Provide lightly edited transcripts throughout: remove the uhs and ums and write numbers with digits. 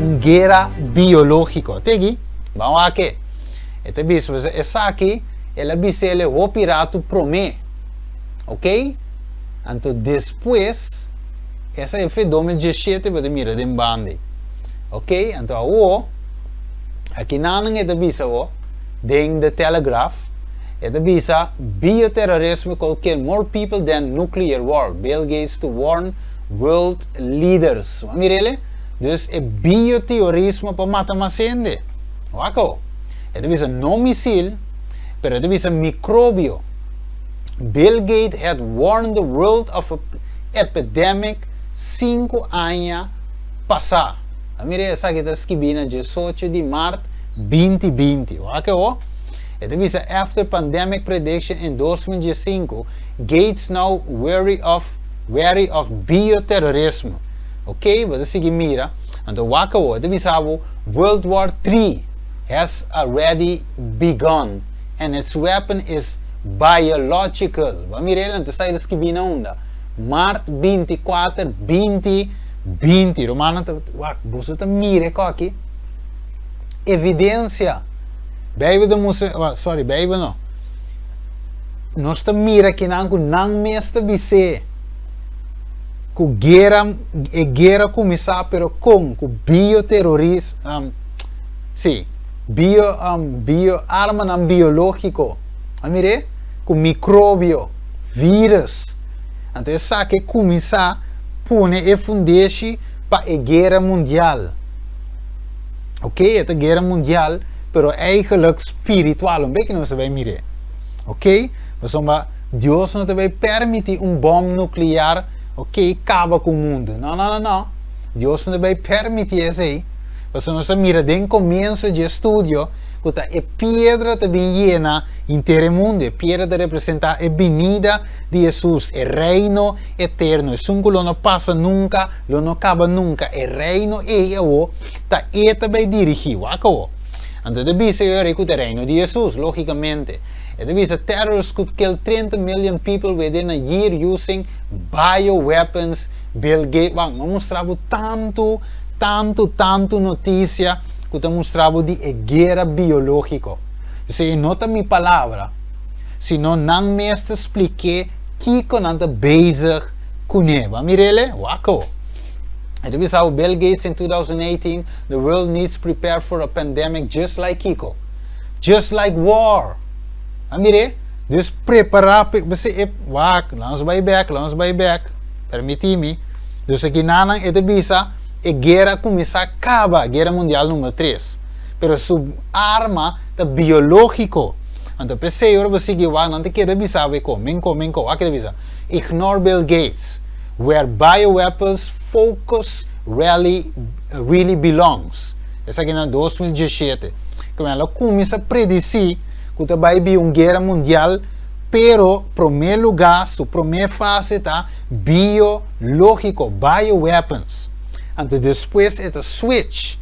Un guera biológiko. Te aki, ban wak e. E ta bisa, esaki el a bis'el e hopi ratu promé. Ok? Anto despues, esa e fe 2017 bo ta mira den banda ei. Ok? Anto awo, akinanan e ta bisa bo, den The Telegraph, e ta bisa, Bioterrorisme could kill more people than nuclear war, Bill Gates to warn world leaders. Bo a mira el? Dus e bioteorismo por mata mas hende. Wak awo. E ta bisa no misil, pero e ta bisa microbio. Bill Gates had warned the world of a epidemic 5 aña pasá. A mira, esaki ta skibí na 18 di mart 2020. Wak awo. E ta bisa after pandemic prediction in 2015, Gates now wary of bioterrorismo. Ok, bo ta sigui mira. Anto wak awo, e ta bisa World War III has already begun and its weapon is biological. Bo a mira, anto esaki ta skibí na unda? Mart 24, 2020. Rumannan, wak, bo ta mira aki. Evidensia. Bijbel ta mustra, sorry, Bijbel no. Nos ta mira ku nan mes ta bis'é ku guera, e guera a kuminsá, pero ku bioterrorismo, sí, bio armanan biológiko. A mira, ku mikrobio, virus. Anto esaki a kuminsá pone e fundeshi pa e guera mundial. Ok, e guera mundial, pero eigenlijk spiritual. Un beetje nos bai mira. Ok? Ma Dios no ta bai permití un bòm nuklear, ok, kaba ku mundu. No, no, no, no. Dios no ta bai permití esei. Pasobra nos mira den komienso di estudio, ku e piedra ta bin yena henter mundu. E piedra ta representá e binida di Hesus, e reino eterno. Esun ku no pasa nunka, no kaba nunka. E reino ei awo, ta e ta bai dirigí. Wak awo. Anto e ta bisa ku e reino di Hesus, lógikamente. E ta bisa terrorists could kill 30 million people within a year using bioweapons. Bill Gates, ban, m'a mustra tantu, tantu, tantu notisia ku ta mustra di guera biológiko. Si no ta mi palabra, sino nan mes ta splika kiko nan ta bezig kuné. Ban mir'é? Wak awo. E ta bisa Bill Gates in 2018, the world needs prepare for a pandemic just like kiko. Just like war. A mira, dus prepará, bo, wak, laga bai bèk, laga bai bèk, permití mi. Dus akinan e ta bisa, e guera a kuminsá kaba, guera mundial number 3. Pero su arma ta biológiko. Anto, p'esei, ora bo sigui wak, nan ta keda bisa ko, menko, menko, wak keda bisa. Ignore Bill Gates, where bioweapons focus really, really belongs. Esaki na 2017. Ku el a kuminsá predisí ku ta bai bin un guera mundial, pero promé lugá, su promé fase ta biológiko, bioweapons. Anto despues e ta switch,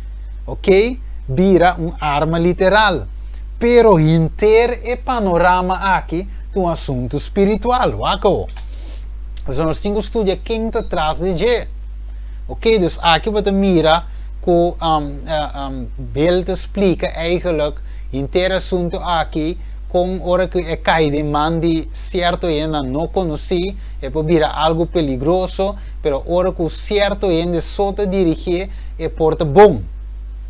ok? Bira un arma literal. Pero henter e panorama aki un asuntu spiritual, wak. Anto nos tin ku studia ken ta tras di dje. Ok, dus aki bo ta mira ku Bill ta splika eigenlijk henter asuntu aki kon ora ku e kai den man di sierto hende no konosí, e por bira algu peligroso, pero ora ku sierto hende so ta dirigí, e por ta bon.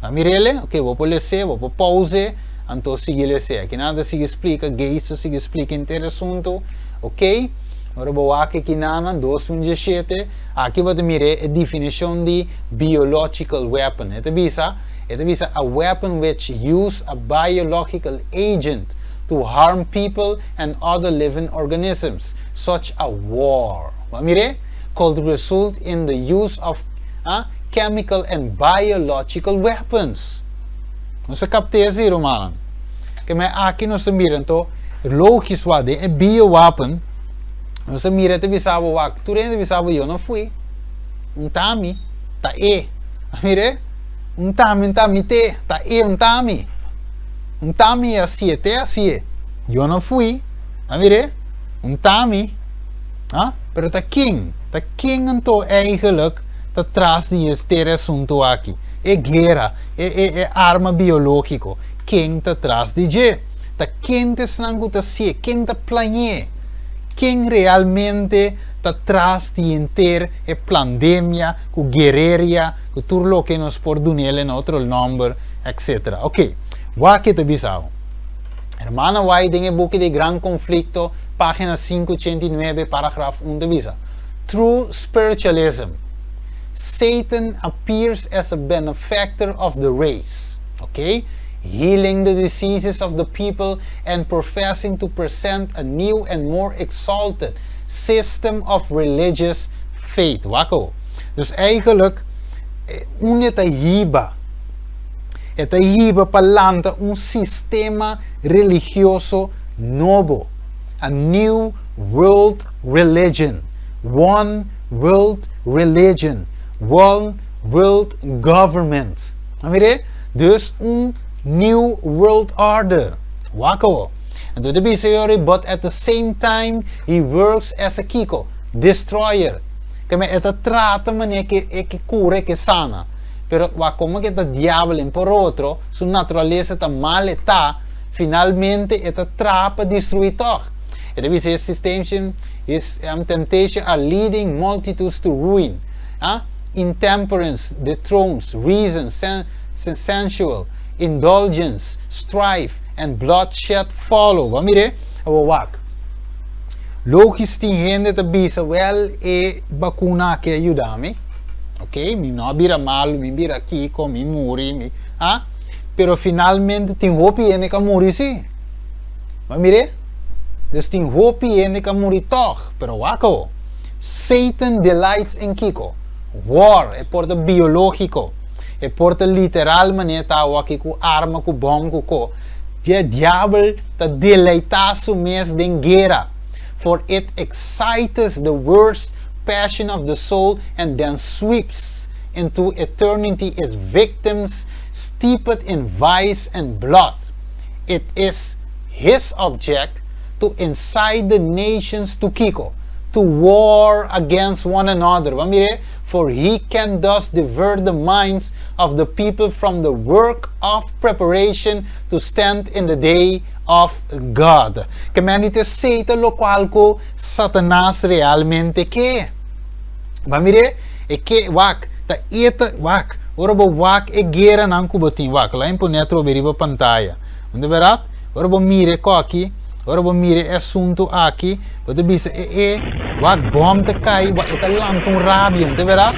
A mir'é? Ok, bo por lesa, bo por pausa, anto sigui lesa. Akinan ta sigui splika, Gates sigui splika henter asuntu, ok? Ora bo wak akinan 2017, aki bo ta mira e definishon di biological weapon. E ta bisa a weapon which use a biological agent to harm people and other living organisms, such a war. Mira, could result in the use of chemical and biological weapons. Nos a kapta esei, ruman. Ke men aki nos ta mira, anto, logisch wat, e biowapen, nos ta mira te bisa bo wak, tur hende bisa bo yo no fui. N t'ami, ta e. Mira, n t'ami, n t'ami te, ta e n t'ami. N t'ami hasié, t'e hasié. Yo no fui. Mira, n t'ami. Ah, pero ta ken? Ta ken anto eigenlijk ta tras di e asuntu aki? E guera, e arma biológiko, ken ta tras di dje? Ta ken ta esnan ku ta hasié? Ken ta plani'é? Ken realmente ta tras di henter e plandemia ku guereria, ku tur loke nos por dun'el na otro nòmber, etc. Ok, wak ke ta bisa awo. Hermana White den e buki di Gran Konflikto, página 589, paragraf 1 ta bisa, Through spiritualism, Satan appears as a benefactor of the race, ok, healing the diseases of the people and professing to present a new and more exalted system of religious faith. Wak awo. Dus eigenlijk, unda e ta hiba? E ta hiba pa lanta un sistema religioso nobo. A new world religion. One world religion. One world government. A mira? Dus un new world order. Wak awo. Anto e ta bisa yori, but at the same time he works as a kiko, destroyer. Ke men e ta trata manera ku e ke kura, e ke sana. Pero wak komo ku e ta diabel en por otro, su naturalesa ta mal e ta, finalmente e ta traha pa destruí tòg. E ta bisa his temptation, his temptation are leading multitudes to ruin. Ah? Intemperance dethrones reason, sensual indulgence, strife, and bloodshed follow. Bo a mira? Awor wak. Logis tin hende ta bisa, wel e bakuna aki a yuda mi. Ok, mi no a bira malu, mi bira kiko, mi muri, mi, ah? Pero finalmente tin hopi hende ku a muri si. Bo a mira? Dus tin hopi hende ku a muri tòg. Pero wak awo. Satan delights in kiko? War, e por ta biológiko, e por ta literal manera ta awo aki ku arma, ku bòm, ku ko. E diabel ta deleitá su mes den guera. For it excites the worst passion of the soul and then sweeps into eternity its victims steeped in vice and blood. It is his object to incite the nations to kiko? To war against one another. Bo a mira? For he can thus divert the minds of the people from the work of preparation to stand in the day of God. Ke men di esei ta lokual ku Satanas realmente ke. Bo a mira? E ke wak ta eta wak. Ora bo wak e gueranan ku bo tin wak. Laga mi pone atrobe riba pantaya. Unda berat? Ora bo mira e koki, ora bo mira e asuntu aki, bo ta bisa e e wak bòm ta kai, wak e ta lanta un rabia, unda berat?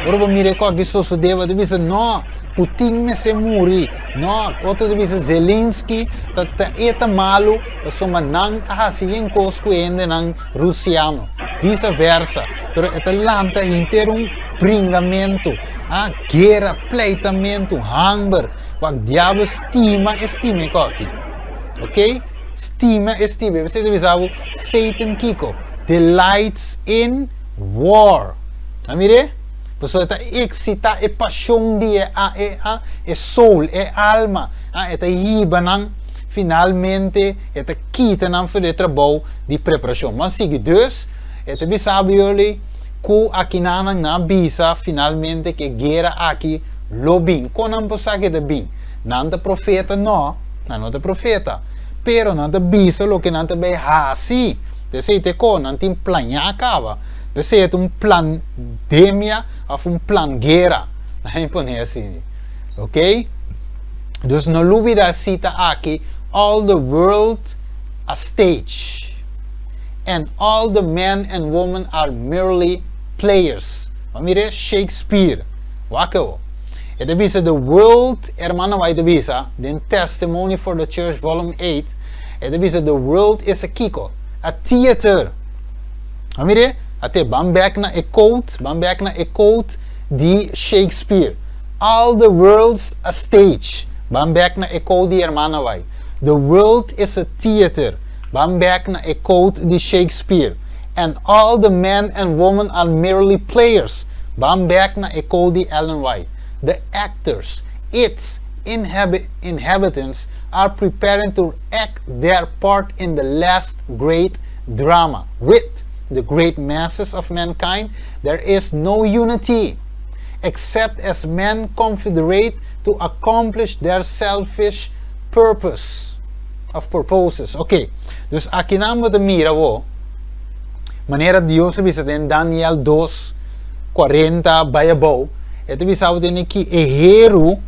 Ora bo mira e koki sosodé, bo ta bisa no, Putin mester muri, no, otro ta bisa Zelensky ta ta e ta malu, pasobra nan a hasi yen kos ku hendenan rusiano, visa versa, pero e ta lanta henter un bringamentu, ah, guera, pleitamentu, hamber. Wak diablo stima e stima e koki. Ok? Stima e stima. E ta bisa bo Satan kiko? Delights in war. A mire? Pasobra e ta eksitá e pashon di e a e a e soul, e alma. A e ta hiba nan finalmente e ta kita nan for di e trabou di preparashon. Ban sigui. Dus, e ta bisa bo yoli ku akinanan nan a bisa finalmente ku e guera aki lo bin. Kon nan por sa ku e ta bin? Nan ta profeta? No, nan no ta profeta. Pero nan ta bisa loke nan ta bai hasi. P'esei te kon nan tin plañá kaba. P'esei e ta un plandemia òf un plan guera. Nan a pone asina. Ok? Dus no lubida e sita aki, All the world a stage, and all the men and women are merely players. Bo mira Shakespeare. Wak awo. E ta bisa the world, hermana White ta bisa, den Testimony for the Church volume 8, e ta bisa the world is a kiko? A theater. A mire, ate ban bek na e quote, ban bek na e quote di Shakespeare. All the world's a stage. Ban bek na e quote di hermana White. The world is a theater. Ban bek na e quote di Shakespeare. And all the men and women are merely players. Ban bek na e quote di Ellen White. The actors, its inhabitants, are preparing to act their part in the last great drama. With the great masses of mankind, there is no unity. Except as men confederate to accomplish their selfish purpose of purposes. Ok, dus aki nan bo ta mira bo, manera Dios a bisa den Daniel 2, 40 bai abou, e ta bisa bo den aki e heru,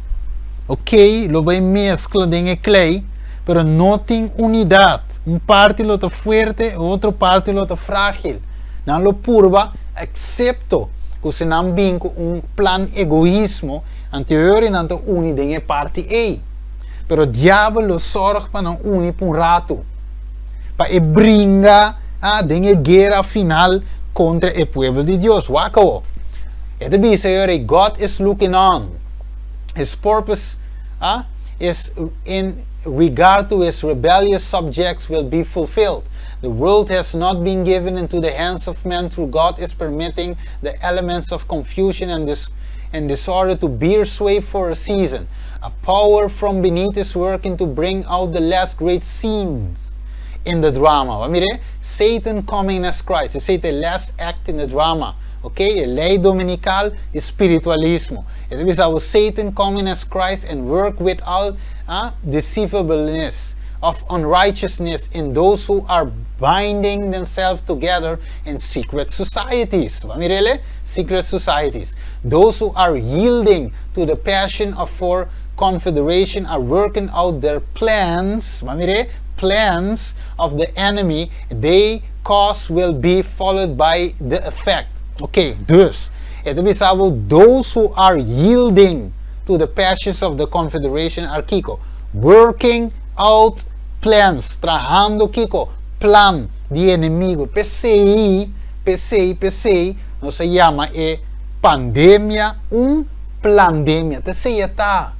ok, lo bai meskla den e klei, pero no tin unidat. Un parti lo ta fuerte, otro parti lo ta frágil. Nan lo purba, eksepto ku si nan bin ku un plan egoismo, anterior nan ta uni den e parti ei. Pero diabel lo sòrg pa nan uni pa un ratu, pa e bringa den e guera final kontra e pueblo di Dios. Wak awo. E ta bisa yora, God is looking on. His purpose is in regard to his rebellious subjects will be fulfilled. The world has not been given into the hands of men through God is permitting the elements of confusion and disorder to bear sway for a season. A power from beneath is working to bring out the last great scenes in the drama. Mira, Satan coming as Christ. Esei ta the last act in the drama. Ok? Lei dominikal i spiritualismo. E ta Satan coming as Christ and work with all deceivableness of unrighteousness in those who are binding themselves together in secret societies. Mira, secret societies. Those who are yielding to the passion of for confederation are working out their plans, mira, plans of the enemy. They cause will be followed by the effect. Ok, dus, e ta bisa those who are yielding to the passions of the confederation are kiko, working out plans, trahando kiko, plan di enemigu. P'esei, p'esei, p'esei, nos ta yama e pandemia un plandemia. T'esei ta.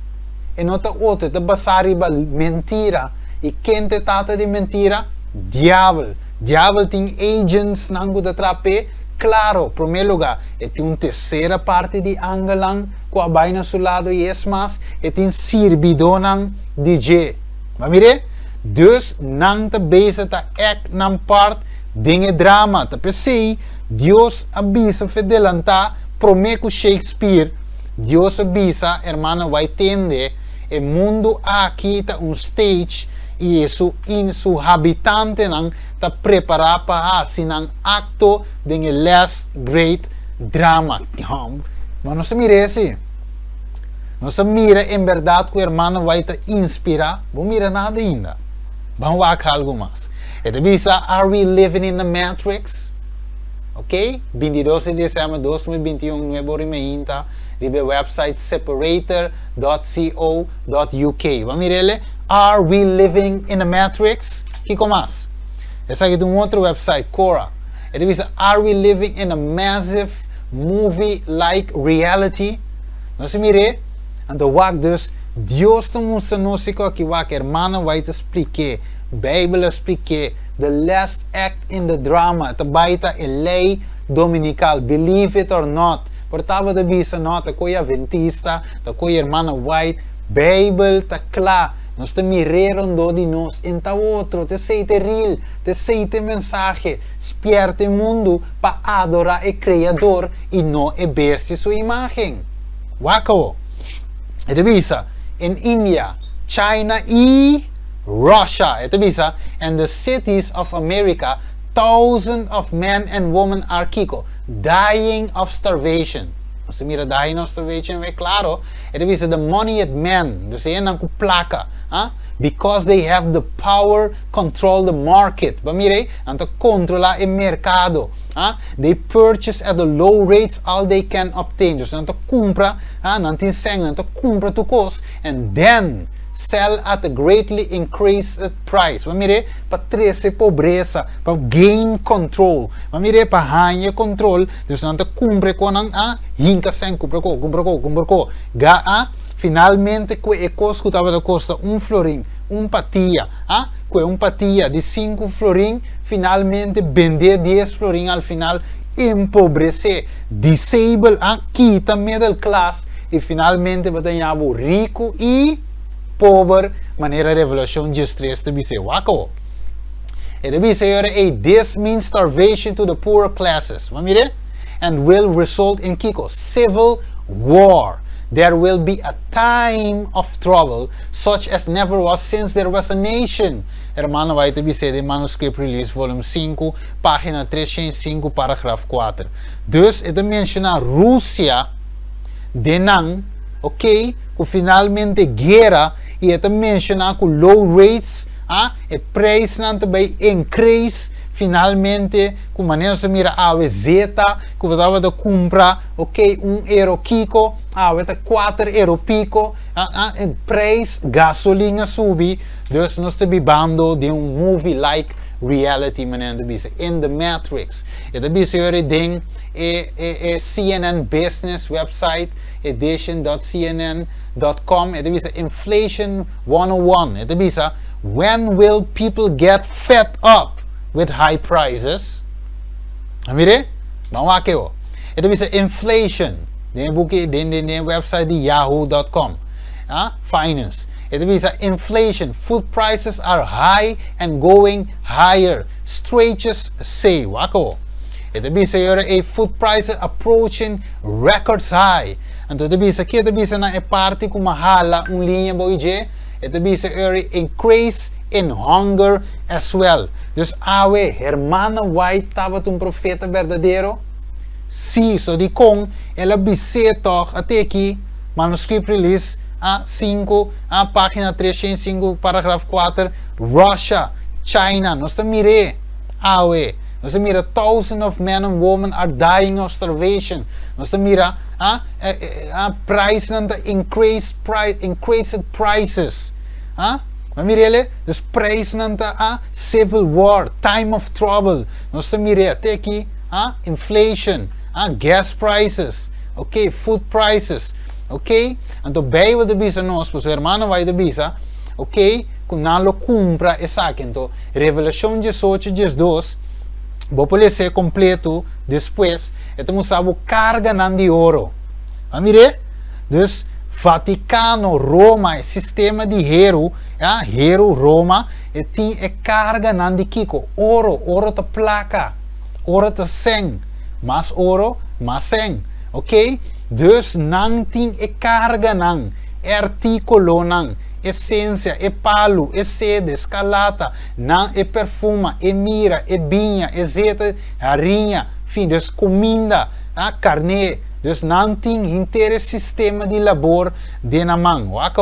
E no ta otro, ta basá riba mentira. I ken ta tata di mentira? Diabel. Diabel tin agents nan ku ta traha p'e. Klaro, promé lugá, e tin un tersera parti di angelnan ku a bai na su lado i es mas, e tin sirbidónan di dje. Ma mira, dus nan ta bezig ta act nan part den e drama. Ta p'esei, Dios a bisa for di delantá, promé ku Shakespeare, Dios a bisa, ruman, bai tende, e mundu aki ta un stage i su in su habitantenan ta prepará pa hasi nan akto den e last great drama. Ma nos mira asina. Nos mira en berdat ku ruman bai ta inspirá. Bo mira nada ainda. Ban wak algu mas. E ta bisa, "Are we living in the Matrix?" Ok? 22 di desèmber di 2021, 9 or i mei, riba website separator.co.uk. Ban mira. "Are we living in a Matrix?" Kiko mas? Esaki ta un otro website, Quora. E ta bisa, "Are we living in a massive movie-like reality?" Nos mira, anto wak dus, Dios ta mustra nos aki wak, ruman bai ta splika, Beibel a splika, the last act in the drama, ta bai ta e lei dominikal, believe it or not. Por tabata bisa no, ta koi adventista, ta koi ruman White, Beibel ta kla. Nos ta mirando di nos e ta otro, t'esei ta real, t'esei ta mensahe, spièrta mundu pa adorá e Kreador i no e bestia su imágen. Wak. E ta bisa, in India, China i Russia, e ta bisa, and the cities of America, thousands of men and women are kiko, dying of starvation. Nos mira dying of starvation, e klaro. E ta bisa the moneyed men, dus nan ku plaka, ah? Because they have the power control the market. But mira, nan ta kontrolá e merkado. Ah? They purchase at the low rates all they can obtain. Dus nan ta kumpra, ah? Nan tin sèn, nan ta kumpra tur kos, and then sell at a greatly increased price. Ma mira, pa trese pobresa, pa gain control. Ma mira, pa haña control, dus nan ta kumpra ku nan, ah, hinka sèn, kumpra ko, kumpra ko, kumpra ko. Ga, ah, finalmente ku e kos ku tabata kosta 1 florin, un patia, ah, ku un patia di 5 florin, finalmente bende 10 florin al final, empobresé, disable, ah, kita middle class i finalmente bo tin riku i pober, manera Revelashon 13 ta bisa. Wak. E ta bisa, hey, this means starvation to the poor classes. Ma mira? And will result in kiko, civil War. There will be a time of trouble such as never was since there was a nation. Hermana White a bis'é den Manuscript Release, Volume 5, página 305, paragraf 4. Dus e ta menshoná Rusia den nan, ok, ku finalmente guera, i e ta menshoná ku low rates, a, e prijsnan ta bai increase finalmente, ku manera nos ta mira awe zeta ku bo tabata kumpra, ok, 1 euro kiko, awe ta 4 euro piko, a, a, e prijs gasolin a subi. Dus nos ta bibando den un movie like reality, manera ta bisa, in the Matrix. E ta bisa yori den e CNN Business website, edition.cnn.com, e ta bisa Inflation 101. E ta bisa, "When will people get fed up with high prices?" Mire, ban aki. E ta bisa inflation den book den website di yahoo.com. Ah, finance. E ta bisa inflation, food prices are high and going higher. Strategists say, wak. E ta bisa e food prices approaching records high. Anto e ta bisa ku e ta bisa na e parti ku m'a hala un liña boije, e ta bisa increase in hunger as well. Dus awe, Hermana White tabata un profeta berdadero? Si, so di kon el a bis'é toch te aki, Manuscript Release a 5, a página 305, paragraf 4, Russia, China, nos ta mir'é, awe, nos ta mira thousands of men and women are dying of starvation. Nos ta mira a price nan increase price, increased prices. Ah, maar mir'é, dus prijs nan ta a civil war, time of trouble. Nos ta mir'é te aki, ah, inflation, ah, gas prices, ok, food prices, ok? Anto Bijbel ta bisa nos, pues Hermana White ta bisa, ok, ku nan lo kumpra esaki. Anto, Revelashon 18, 12, bo por lesa kompleto despues, e ta mustra karganan di oro. Ah, mir'é? Dus Vatikano, Roma, e sistema di heru, ja, heru, Roma, e tin e karganan di kiko, oro, oro ta plaka, oro ta sèn, mas oro, mas sèn, ok? Dus nan tin e karganan, artíkulonan, esensia, e palu, e seda, eskarlata, nan e perfume, e mira, e biña, e zeta, hariña, fin, dus kuminda, a karné, dus nan tin henter sistema di labor den nan man, wak.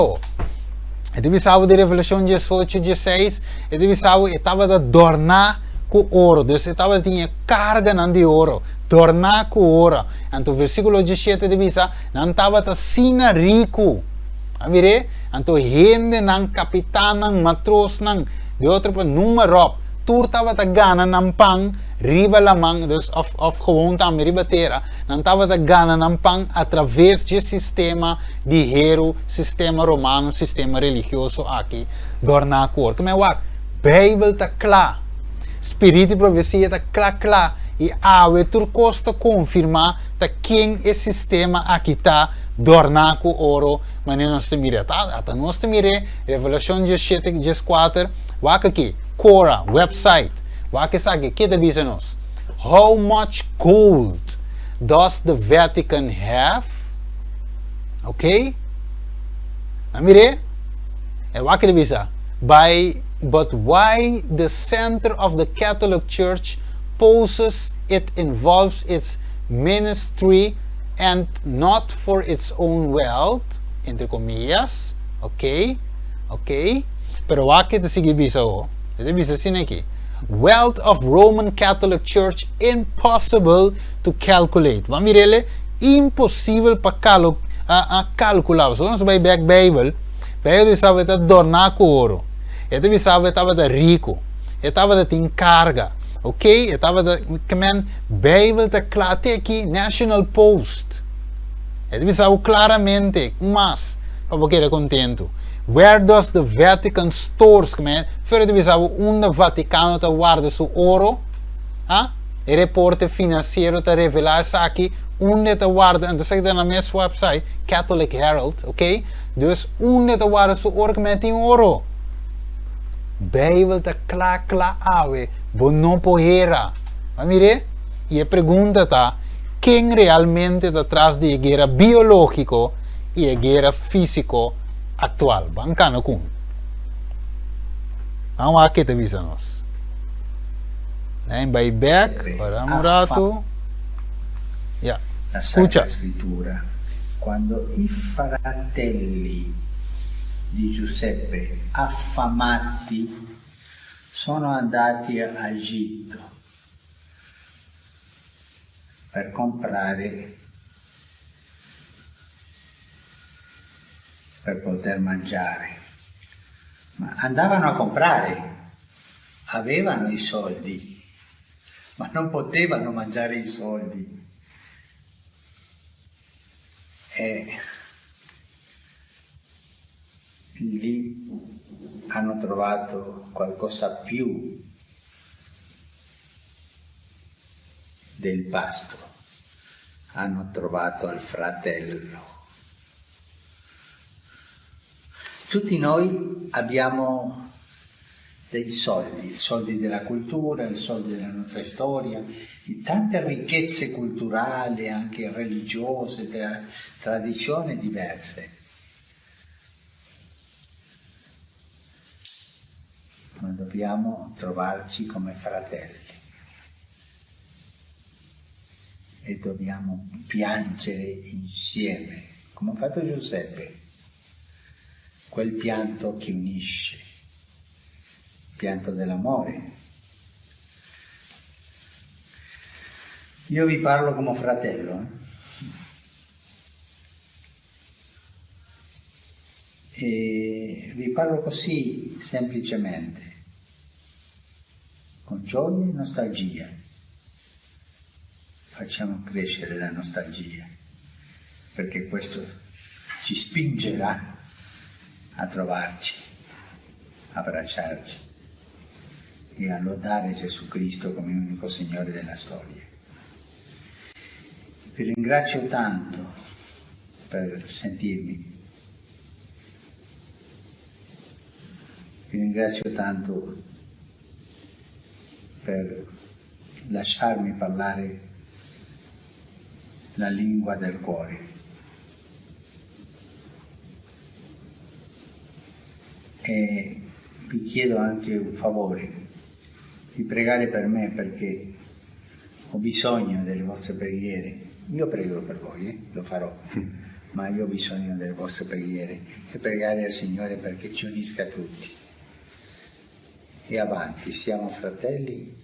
E ta bisa den Revelashon 18, 16, e ta bisa e tabata dòrná ku oro, dus e tabatin karganan di oro, dòrná ku oro. Anto, versíkulo 17 ta bisa, nan tabata asina riku. A mir'é? Anto, hendenan, kapitannan, matrosnan, di otro pa numero, tur tabata gana nan pan, riba laman, dus of gewoon tambe riba tera, nan tabata gana nan pan atraves di sistema di heru, sistema romano, sistema religioso aki, dòrná ku oro. Komo wak, Bijbel ta kla. Spiritu di profesia ta kla kla. I awe tur kos ta konfirmá ta ken e sistema aki ta dòrná ku oro, manera nos ta mira, ta? Ata nos ta mira, Revelashon 17, 14, wak aki, Quora, website, wak esaki, kiko ta bisa nos? "How much gold does the Vatican have?" Ok? A mir'é? E wak e bisa. But why the center of the Catholic Church poses it involves its ministry and not for its own wealth, entre komia, ok? Pero wak e ta sigui bisa, oh. E ta bisa asina aki. "Wealth of Roman Catholic Church impossible to calculate." Ban mir'é, imposibel pa a kalkulá. So nos bai back Bijbel, Bijbel ta bisa ta dòrná ku oro. E ta bisa tabata riku. E tabatin karga. Ok? E tabata kemen Bijbel ta kla te aki National Post. E ta bisa klaramente, mas pa bo keda kontentu. "Where does the Vatican stores", kemen, fuera ta bisa unda Vatikano ta warda su oro, ah? E reporte finansiero ta revelá esaki, unda ta warda, anto esaki ta na mes website, Catholic Herald, ok? Dus unda ta warda su oro, kemen tin oro. Bijbel ta kla kla awe, bo no por hera. Ma mir'é, e pregunta ta, ken realmente ta tras di e guera biológiko i e guera físiko aktual. Ban kana ku mi. Ban wak ke ta bisa nos. Nen bai bek, ora un ratu. Ya, La skucha. Sacra Scrittura, quando i fratelli di Giuseppe, affamati, sono andati a Egitto per comprare per poter mangiare. Ma andavano a comprare, avevano i soldi, ma non potevano mangiare i soldi. E lì hanno trovato qualcosa più del pasto, hanno trovato il fratello. Tutti noi abbiamo dei soldi, i soldi della cultura, i soldi della nostra storia, di tante ricchezze culturali, anche religiose, tra- tradizioni diverse. Ma dobbiamo trovarci come fratelli e dobbiamo piangere insieme, come ha fatto Giuseppe, quel pianto che unisce, il pianto dell'amore. Io vi parlo come fratello. Eh? E vi parlo così semplicemente, con gioia e nostalgia. Facciamo crescere la nostalgia, perché questo ci spingerà a trovarci, a abbracciarci e a lodare Gesù Cristo come unico Signore della storia. Vi ringrazio tanto per sentirmi. Vi ringrazio tanto per lasciarmi parlare la lingua del cuore. E vi chiedo anche un favore, di pregare per me perché ho bisogno delle vostre preghiere. Io prego per voi, eh? lo farò, ma io ho bisogno delle vostre preghiere e pregare al Signore perché ci unisca tutti. E avanti, siamo fratelli,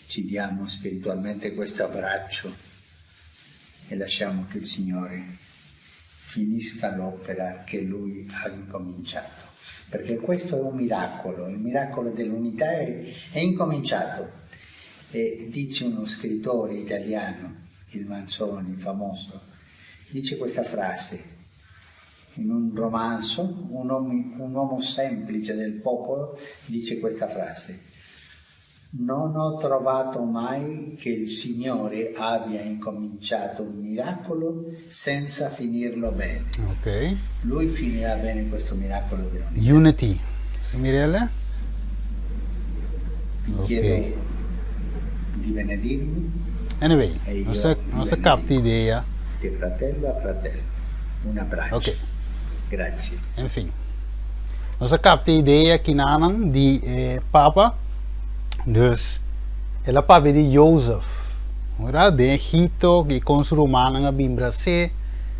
ci diamo spiritualmente questo abbraccio e lasciamo che il Signore finisca l'opera che Lui ha incominciato. Perché questo è un miracolo, il miracolo dell'unità è, è incominciato. E dice uno scrittore italiano, il Manzoni, famoso, dice questa frase, in un romanzo, un uomo, un uomo semplice del popolo dice questa frase, non ho trovato mai che il Signore abbia incominciato un miracolo senza finirlo bene. Ok. Lui finirà bene questo miracolo dell'unità. Unity. Si Mirelle? Vi Ok. chiedo di benedirmi Anyway, e io nos a vi nos a capta benedico. idea. Di fratello a fratello. Un abbraccio. Ok. Grazie. En fin. Nos a capta idea kinanan di e Papa. Dus el a papia di Jozef. Ora den Egipto i kon su rumannan a bin bras'é.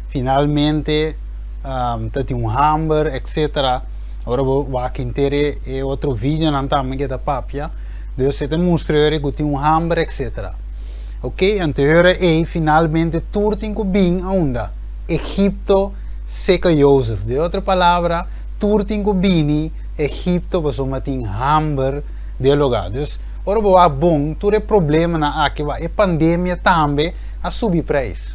Finalmente um, ta tin un hamber, etc. Ora bo wak henter e, e otro videonan tambe ke ta papia. Dus e ta mustra ora ku tin un hamber, etc. Ok, anto e ora ei finalmente tur tin ku bin aunda? Egipto seka Jozef. Den otro palabra, tur tin ku bini Egipto pasobra tin hamber den e lugá. Dus, ora bo wak bon, tur e problemanan aki wak, e pandemia tambe a subi prijs.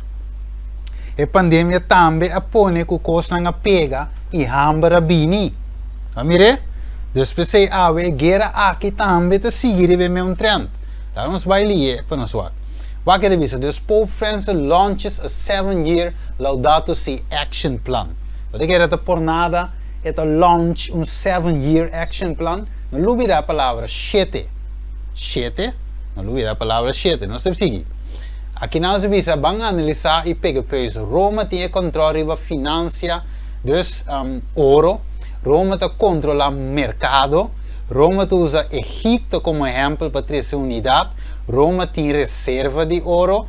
E pandemia tambe a pone ku kosnan a pega i hamber a bini. A mir'é? Dus p'esei awe e guera aki tambe ta sigui riba e meun trend. Laga nos bai li'é pa nos wak. Wak e ta bisa, Dus Pope Francis launches a seven-year Laudato Si action plan. Bo ta kere ta por nada e ta launch un seven-year action plan? No lubida e palabra shete. Shete? No lubida e palabra shete. Nos ta sigui. Aki nos a bisa ban analisá i pega peso. Roma tin e kòntròl riba finansia, dus oro. Roma ta kontrolá merkado. Roma ta usa Egipto komo ehèmpel pa trese unidat. Roma tin reserva di oro,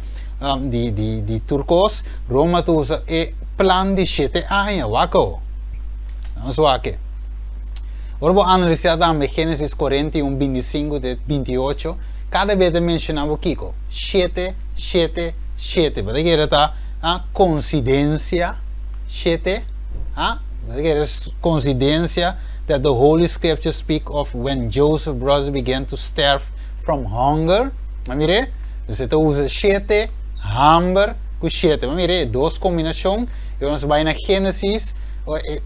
di tur kos. Roma ta usa e plan di shete aña. Wak awo. Nos wak e. Ora bo analisá tambe Génesis 41, 25 te 28, kada bes ta menshoná bo kiko? Shete, shete, shete. Bo ta kere ta a konsidensia? Shete? A? Bo ta kere konsidensia that the Holy Scripture speak of when Joseph brothers began to starve from hunger? Bo a mir'é? Dus e ta usa shete, hamber ku shete. Bo a mir'é? E dos kombinashon. I ora nos bai na Génesis,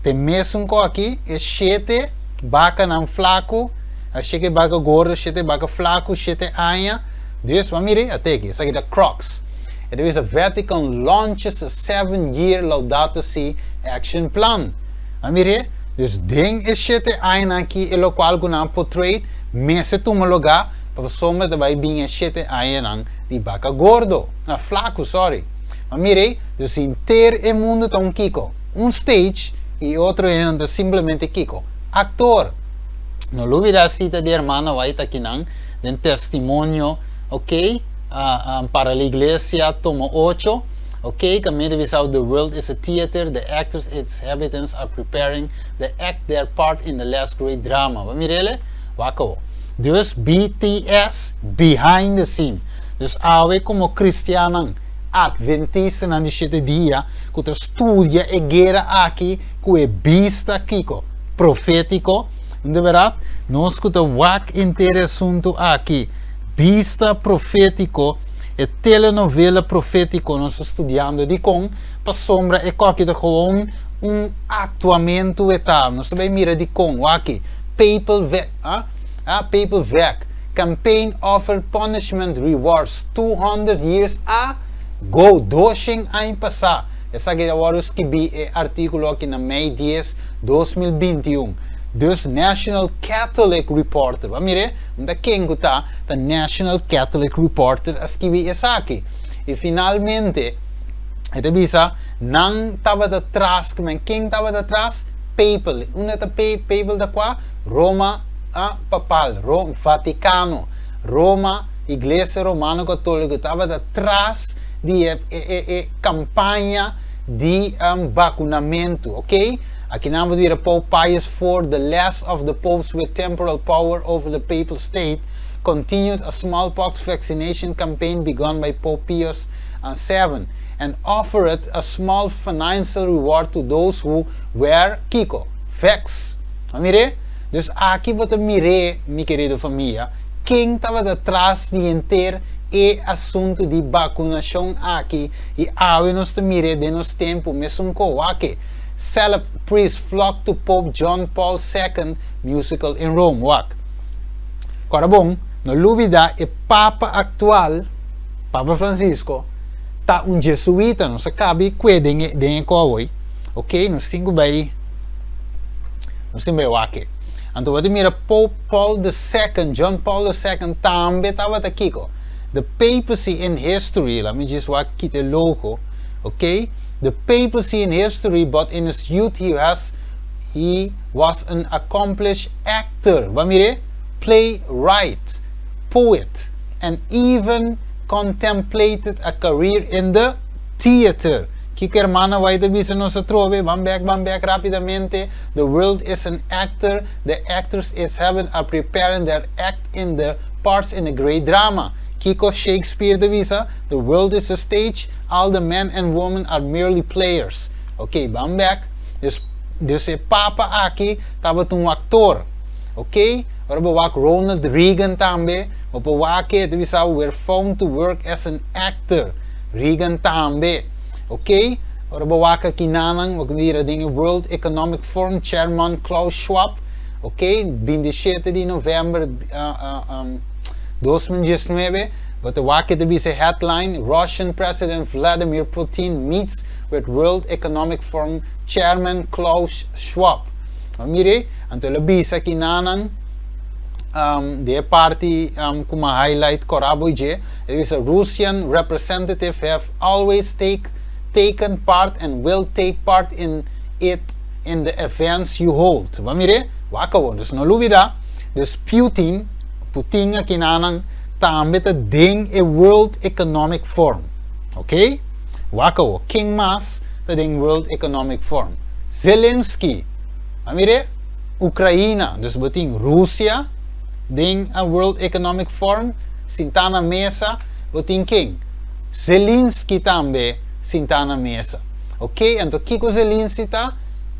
te mesun ko aki, e shete bakanan flaku, a shete baka gordo, shete baka flaku, shete aña. Dus, bo mira, ate aki, esaki ta Crocs. E ta bisa Vatican launches a 7-year Laudato Si action plan. Bo mira, dus den e shete añanan aki e lokual ku nan a portray mester tuma lugá pasobra ta bai bin e shete añanan di baka gordo, na flaku, sorry. Bo mira, dus henter e mundu ta un kiko? Un stage i e otro hendenan ta simplemente kiko? Aktor. No lubida sita di hermana White akinan den testimonio, ok, para la iglesia tomo ocho, ok, kaminda ta bisa the world is a theater, the actors its inhabitants are preparing the act their part in the last great drama. Bo mir'ele? Wak awo. Dus BTS, behind the scene. Dus awe komo kristiannan, Adventistanan di shete dia ku ta studia e guera aki ku e bista kiko? Profétiko. Di bèrdat, nos ku ta wak henter e asuntu aki, bista profétiko, e telenovela profétiko nos ta studiando dikon? Pasobra e koki ta gewoon un aktuamentu e ta. Nos ta bai mira dikon. Wak-ki, Papal ve, ah, ah, Papal Vec. Campaign offered punishment rewards 200 years ago, 200 aña pasá. Esaki a wòrdu skibí e artíkulo aki na mei 10, 2021. Dus National Catholic Reporter, bo a mir'é? No ta ken ku ta, ta National Catholic Reporter a skibi esaki. I finalmente e ta bisa nan tabata tras, men ken tabata tras? Papal. Unda ta Papal ta kua? Roma. A papal, Ro, Vaticano, Roma, Iglesia Romano Católico tabata tras di e, e, e, e campaña di vacunamentu, ok? Aki nan bo dira Pope Pius IV, the last of the popes with temporal power over the papal state, continued a smallpox vaccination campaign begun by Pope Pius VII and offered a small financial reward to those who were, kiko? Vax. A mir'é? Dus aki bo ta mir'é, mi kerido famia, ken tabata tras di henter e asuntu di bakunashon aki i awe nos ta mir'é den nos tempu mesun ko. Wak-e, Celeb priests flock to Pope John Paul II musical in Rome. Wak. Kòrda bon, no lubidá e Papa aktual, Papa Francisco, ta un jesuita. Nos a kabi kue den e den e kòwoi. Oké, nos tin ku bai. Nos tin bai wak-e. Anto bo ta mira Pope Paul the Second, John Paul the Second tambe tabata kiko? The Papacy in History, laat mi djis wak kita e logo, ok? The Papacy in History, but in his youth he has he was an accomplished actor. Bo a mir'é? Playwright, poet, and even contemplated a career in the theater. Kiko hermana White a bisa nos atrobe? Ban bek, ban bek rapidamente. The world is an actor, the actors is heaven are preparing their act in the parts in a great drama. Kiko Shakespeare ta bisa? The world is a stage, all the men and women are merely players. Ok, ban bek. Dus, dus e papa aki tabata un actor. Ok, ora bo wak Ronald Reagan tambe, bo por wak e ta bisa were found to work as an actor. Reagan tambe. Ok, ora bo wak aki nanan, bo mira den e World Economic Forum Chairman Klaus Schwab, ok, 27 di november 2019, bo ta wak e ta bisa headline, Russian President Vladimir Putin meets with World Economic Forum Chairman Klaus Schwab. Bo mira, anto el a bisa aki nanan, Den e parti ku mi a highlight kòrá bo dje, e bisa Russian representative have always take taken part and will take part in it in the events you hold. Bo a mir'é? Wak awor. Dus no lubidá, dus Putin, Putin akinanan tambe ta den e World Economic Forum. Ok? Wak awor, ken mas ta den World Economic Forum? Zelensky. A mir'é? Ukraina, dus bo tin Rusia den a World Economic Forum sintá na mesa, bo tin ken? Zelinski tambe sintá na mesa. Ok, anto kiko Zelinski ta?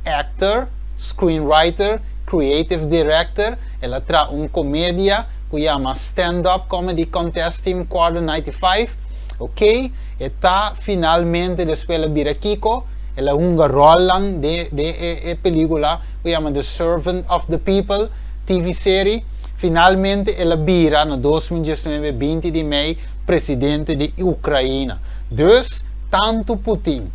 Actor, screenwriter, creative director, el a traha un komedia ku yama Stand Up Comedy Contest Team Quarter 95, ok, e ta finalmente despues el a bira kiko? El a hunga rolnan den e pelicula cu yama The Servant of the People TV serie. Finalmente el a bira na 2019, 20 di mei, presidente di Ucraina. Dus, tanto Putin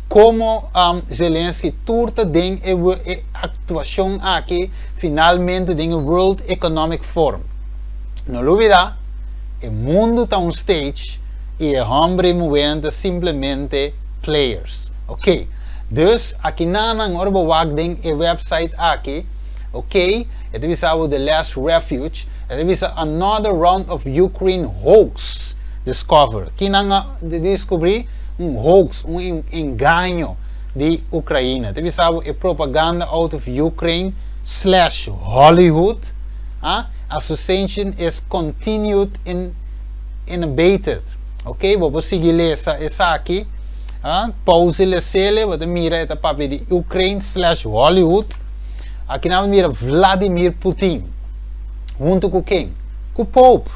como Zelensky tur ta den e actuacion aki finalmente den e World Economic Forum. No lubida, e mundo ta un stage y e homber y muher ta simplemente players. Ok. Dus aki nan ora bo wak den e website aki, ok, e ta bisa bo The Last Refuge, e ta bisa another round of Ukraine hoax discovered. Ki nan a descubri? Un hoax, un engaño di Ukraina. Ta bisa bo e propaganda out of Ukraine/Hollywood, ah, association is continued in unabated. Ok, bo por sigui lesa esaki. Ah, pauze lesele, bo ta mira e ta papia di Ukraine/Hollywood. Aki nan mira Vladimir Putin. Hunto ku ken? Ku Pope.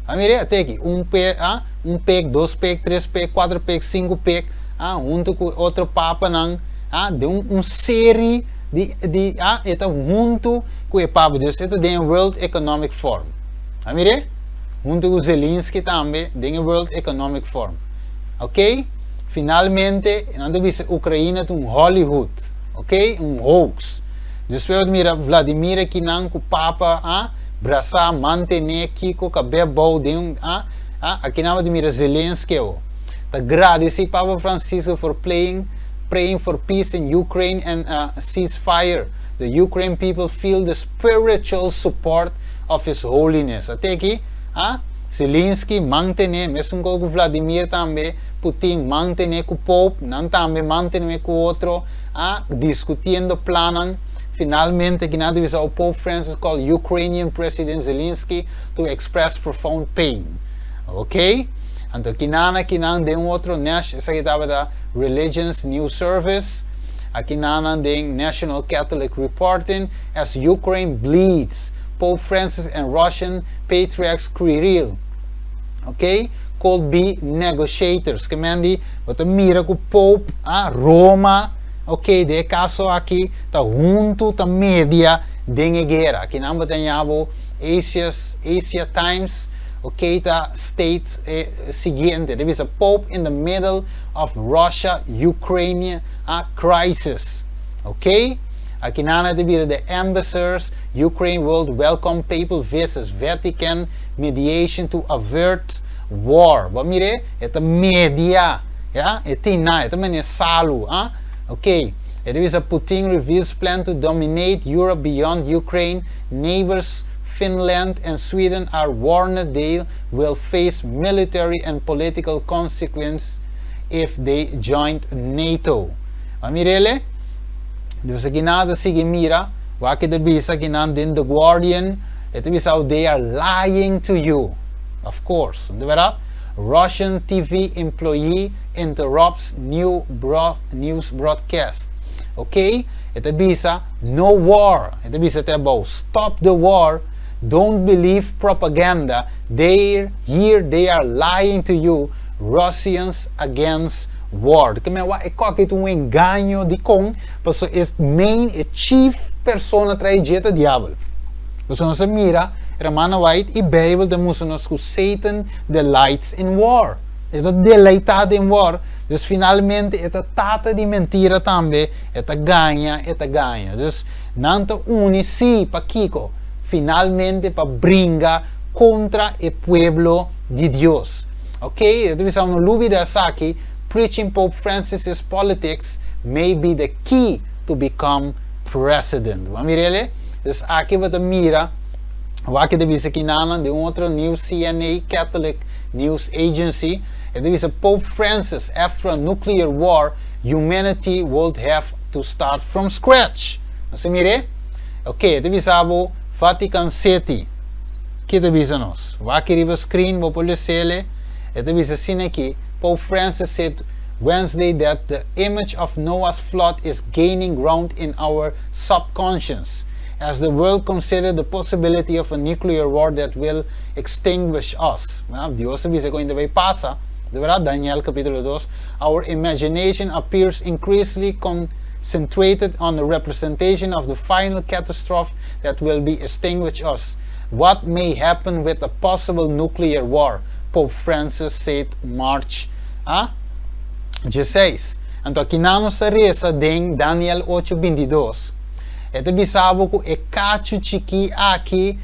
A mira, ate aki, un pe, ah, un pek, dos pek, tres pek, kuater pek, sinku pek, ah, hunto ku otro papanan, ah, den un serie di, ah, e ta hunto ku e papa. Dus e ta den World Economic Forum. A mira, hunto ku Zelensky tambe den e World Economic Forum. Ok? Finalmente, nan ta bisa Ukraina ta un Hollywood. Ok? Un hoax. Despues bo mira Vladimir akinan ku papa a brasá, mantené kiko kabé bou den un a a akinan bo ta mira Zelensky awo. Ta gradisí Papa Francisco for playing praying for peace in Ukraine and a ceasefire. The Ukraine people feel the spiritual support of His Holiness. Ate aki a Zelensky mantené, mesun kos ku Vladimir tambe, Putin mantené ku Pope, nan tambe mantené ku otro, a diskutiendo plannan. Finalmente, kinan ta bisa Pope Francis called Ukrainian President Zelensky to express profound pain. Ok? Anto kinan akinan den un otro esaki tabata Religions News Service, akinan den National Catholic Reporting, as Ukraine bleeds, Pope Francis and Russian Patriarch Kirill, ok, could be negotiators. Ke men di, bo ta mira ku Pope, ah, Roma, ok, den e kaso aki ta huntu ta media den e guera. Akinan bo ta haña bo Asia Times, ok, ta state siguiente. Ta bisa Pope in the middle of Russia-Ukraine crisis. Ok? Akinan ta bira the ambassadors, Ukraine world welcome papal visits, Vatican mediation to avert war. Bo mira, e ta media, ya? E tin na, e ta mene salu, ah? Ok. E ta bisa Putin reveals plan to dominate Europe beyond Ukraine. Neighbors Finland and Sweden are warned they will face military and political consequences if they joined NATO. A mirele? Dus aki nan ta sigui mira, wak ta bisa akinan den The Guardian, e ta bisa they are lying to you. Of course, di bèrdat? Russian TV employee interrupts news broadcast. Ok? E ta bisa no war. E ta bisa te about stop the war. Don't believe propaganda. They here they are lying to you. Russians against war. Ke men e koke un engaño di kon, paso e main e chief persona tras dje ta diabel. Paso nos mira Romana White e Bijbel ta mustra nos ku Satan delights in war. E ta deleitá den war. Dus finalmente e ta tata di mentira tambe, e ta gaña, e ta gaña. Dus nan ta uni si pa kiko. Finalmente pa bringa kontra e pueblo di Dios. Ok, e ta bisa no lubida esaki, Preaching Pope Francis's politics may be the key to become president. Bo a mira ele? Dus aki bo ta mira wak e ta bisa kinanan den un otro news CNA, Catholic News Agency, e ta bisa Pope Francis after a nuclear war humanity would have to start from scratch. Nos a mira e? Ok, e ta bisa bo Vatican City. Ki ta bisa nos? Wak riba screen bo por lesele. E ta bisa asina aki, Pope Francis said Wednesday that the image of Noah's flood is gaining ground in our subconscious as the world consider the possibility of a nuclear war that will extinguish us. Dios a bisa ku ainda bai pasa, di berdad, Daniel capítulo 2, our imagination appears increasingly concentrated on the representation of the final catastrophe that will be extinguish us. What may happen with a possible nuclear war? Pope Francis said March 16. Anto aki nos ta resa den Daniel 8:22. E ta bisa bo ku e kachu chikí aki,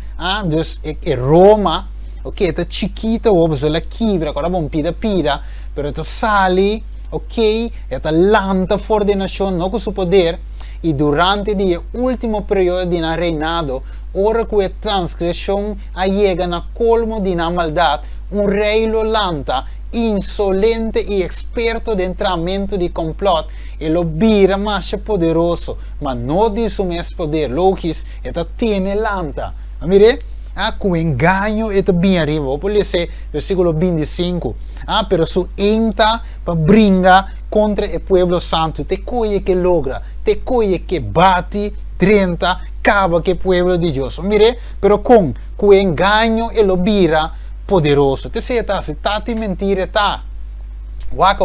dus e Roma, ok, ta chikitu, bo la kibra, awor bon pida pida, pero ta sali, ok, e ta lanta for di nashon, no ku su poder, i durante e último periodo di nan reinado, ora ku e transgreshon a yega na kolmo di nan maldat, un rei lo lanta, insolente i eksperto den tramamentu di complot, e lo bira mas poderoso, ma no di su mes poder, lógiko, e ta tene lanta. Mira, ku engaño e ta bin ariba. Bo por lesa versíkulo 25. Pero su enta pa bringa kontra e pueblo santu. Te ku e ke logra, te ku e ke bati 30, kaba ku e pueblo di Dios. Mira, pero ku engaño e lo bira poderoso. Te seta, si tati mentira ta. Wak,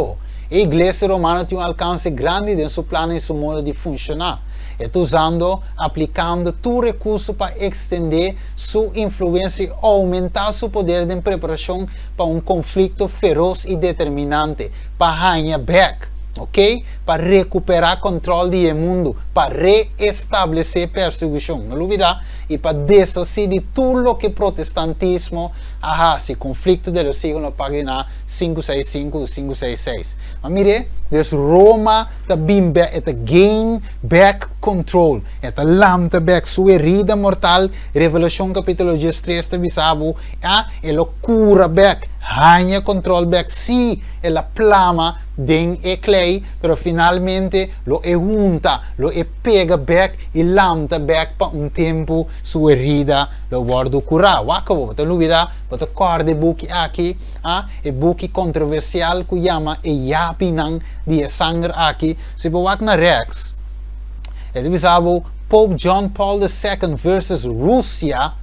e iglesia romano tin un alkanse grandi den su plan i su modo di funshoná. E ta usando, aplikando tur rekurso pa ekstendé su influensia i oumentá su poder den preparashon pa un konflikto feros i determinante, pa haña bèk, ok? Pa rekuperá kontròl di mundu, pa reestablesé persekushon, no lubidá, i pa deshasí di tur loke protestantismo a hasi, Conflicto de los Siglos na página 565 i 566. Ma mira, dus Roma ta bin back, e ta gain back control, e ta lanta back su herida mortal, Revelashon kapítulo 13 ta bisa bo, e lo kura back, haña control back, si el a plama den e klei, pero finalmente lo e hunta, lo e pega back i lanta back pa un tempu su herida lo wòrdu kurá. Wak, bo ta lubidá, bo ta kòrda e buki aki, e buki kontroversial ku yama E Yabinan di e Sanger aki, si bo wak na rechts, e ta bisa bo Pope John Paul II versus Russia,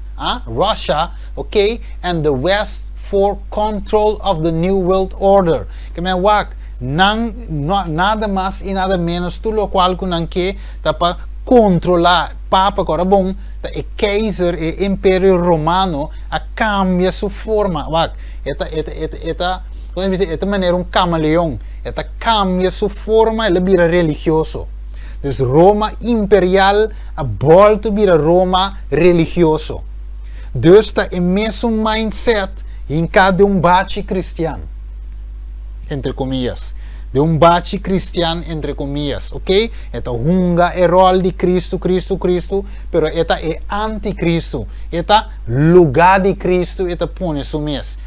Russia, okay, and the West for control of the New World Order. Ke men wak, nan, no, nada mas i nada menos, tur lokual ku nan ke, ta pa kontrolá papa, awor bon, ta e keizer, e imperio romano, a kambia su forma, wak, e ta, kon ta e ta manera un kamaleon, e ta kambia su forma, el a bira religioso. Dus Roma imperial a bolbe bira Roma religioso. Dus ta e mesun mindset den kada un bachi kristian, entre komillas. Den un bachi kristian, entre komillas, ok? E ta hunga e ròl di Kristu, Kristu, Kristu, pero e ta e anticristo. E ta lugá di Kristu, e ta pone su mes.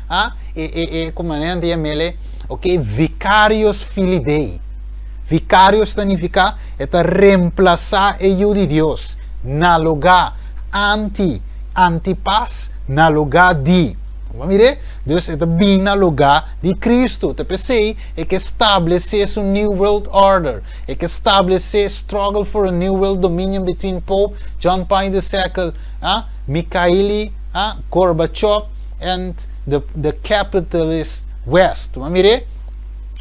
E kon ta yam'é? Ok? Vicarius Filii Dei. Vicarius ta nifiká e ta remplasá e Yu di Dios na lugá antipas na lugá di. Mira, dus e ta bin na lugá di Kristu. Ta p'esei e ke establesé un New World Order. E ke establesé struggle for a New World Dominion between Pope John Paul II, Mikhail Gorbachev and the capitalist West. Mira,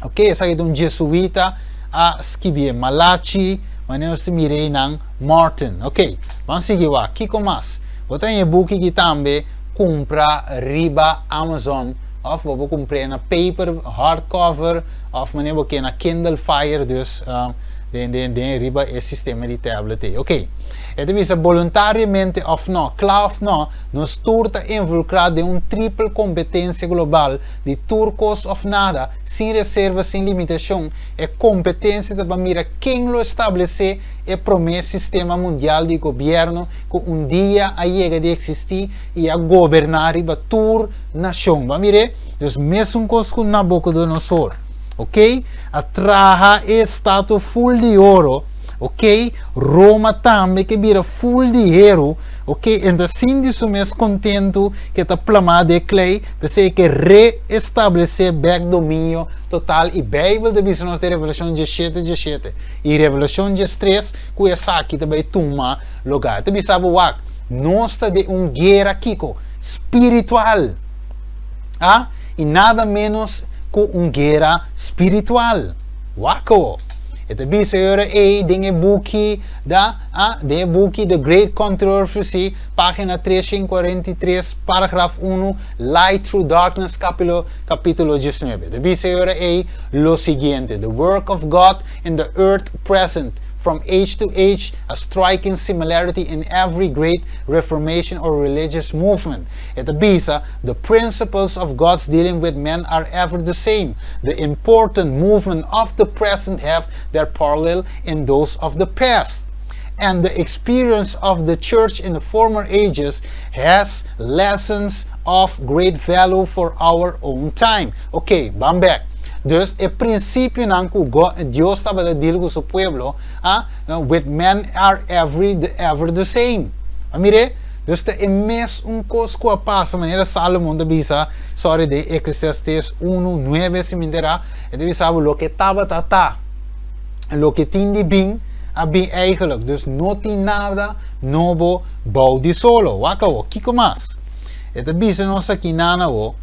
ok, esaki ta un jesuita a skirbi Malachi, manera nos mira nan Martin. Ok, ban sigui wak. Kiko mas? Bo tin e buki aki tambe kumpra riba Amazon òf bo kumpra na paper hardcover òf manera bo na Kindle Fire dus. Den den den riba e sistema di tablet ei. Ok. E ta bisa boluntariamente òf nò, kla òf nò, nos tur ta involukrá den un tripel kompetensia global di tur kos òf nada, sin reserva, sin limitashon. E kompetensia ta pa mira ken lo establesé e promé sistema mundial di gobièrnu ku un dia a yega di eksistí i a goberná riba tur nashon. Bo a mir'é? Dus mesun kos ku Nabukodonosor, ok, a traha e estatua ful di oro, ok, Roma tambe ke bira ful di heru, ok, en ta sinti su mes kontentu ke ta plamá den e klei, p'esei e ke reestablesé bèk dominio total i Beibel ta bisa nos den Revelashon diesshete diesshete i Revelashon diestres ku esaki ta bai tuma lugá. E ta bisa bo wak, nos ta den un guera kiko? Spiritual! A I nada ménos ku un guera spiritual. Wak awo! E ta bisa e ora ei den e buki da a den e buki The Great Controversy, página 343, paragraf unu, Light Through Darkness, kapilo kapítulo diesnuebe. E ta bisa e ora ei lo siguiente, The work of God in the earth present, from age to age, a striking similarity in every great reformation or religious movement. E ta bisa, The principles of God's dealing with men are ever the same. The important movement of the present have their parallel in those of the past. And the experience of the church in the former ages has lessons of great value for our own time. Ok, ban bek. Dus e prinsipionan ku Dios tabata deal ku su pueblo, ah, with men are every ever the same. A mir'é? Dus ta e mes un kos ku a pasa manera Salomon ta bisa, sorry, den Eclesiastes unu, nuebe si mi enterá, e ta bisa bo loke tabata ta, loke tin di bin a bin eigenlijk. Dus no tin nada nobo bou di solo. Wak awo, kiko mas? E ta bisa nos akinan awo,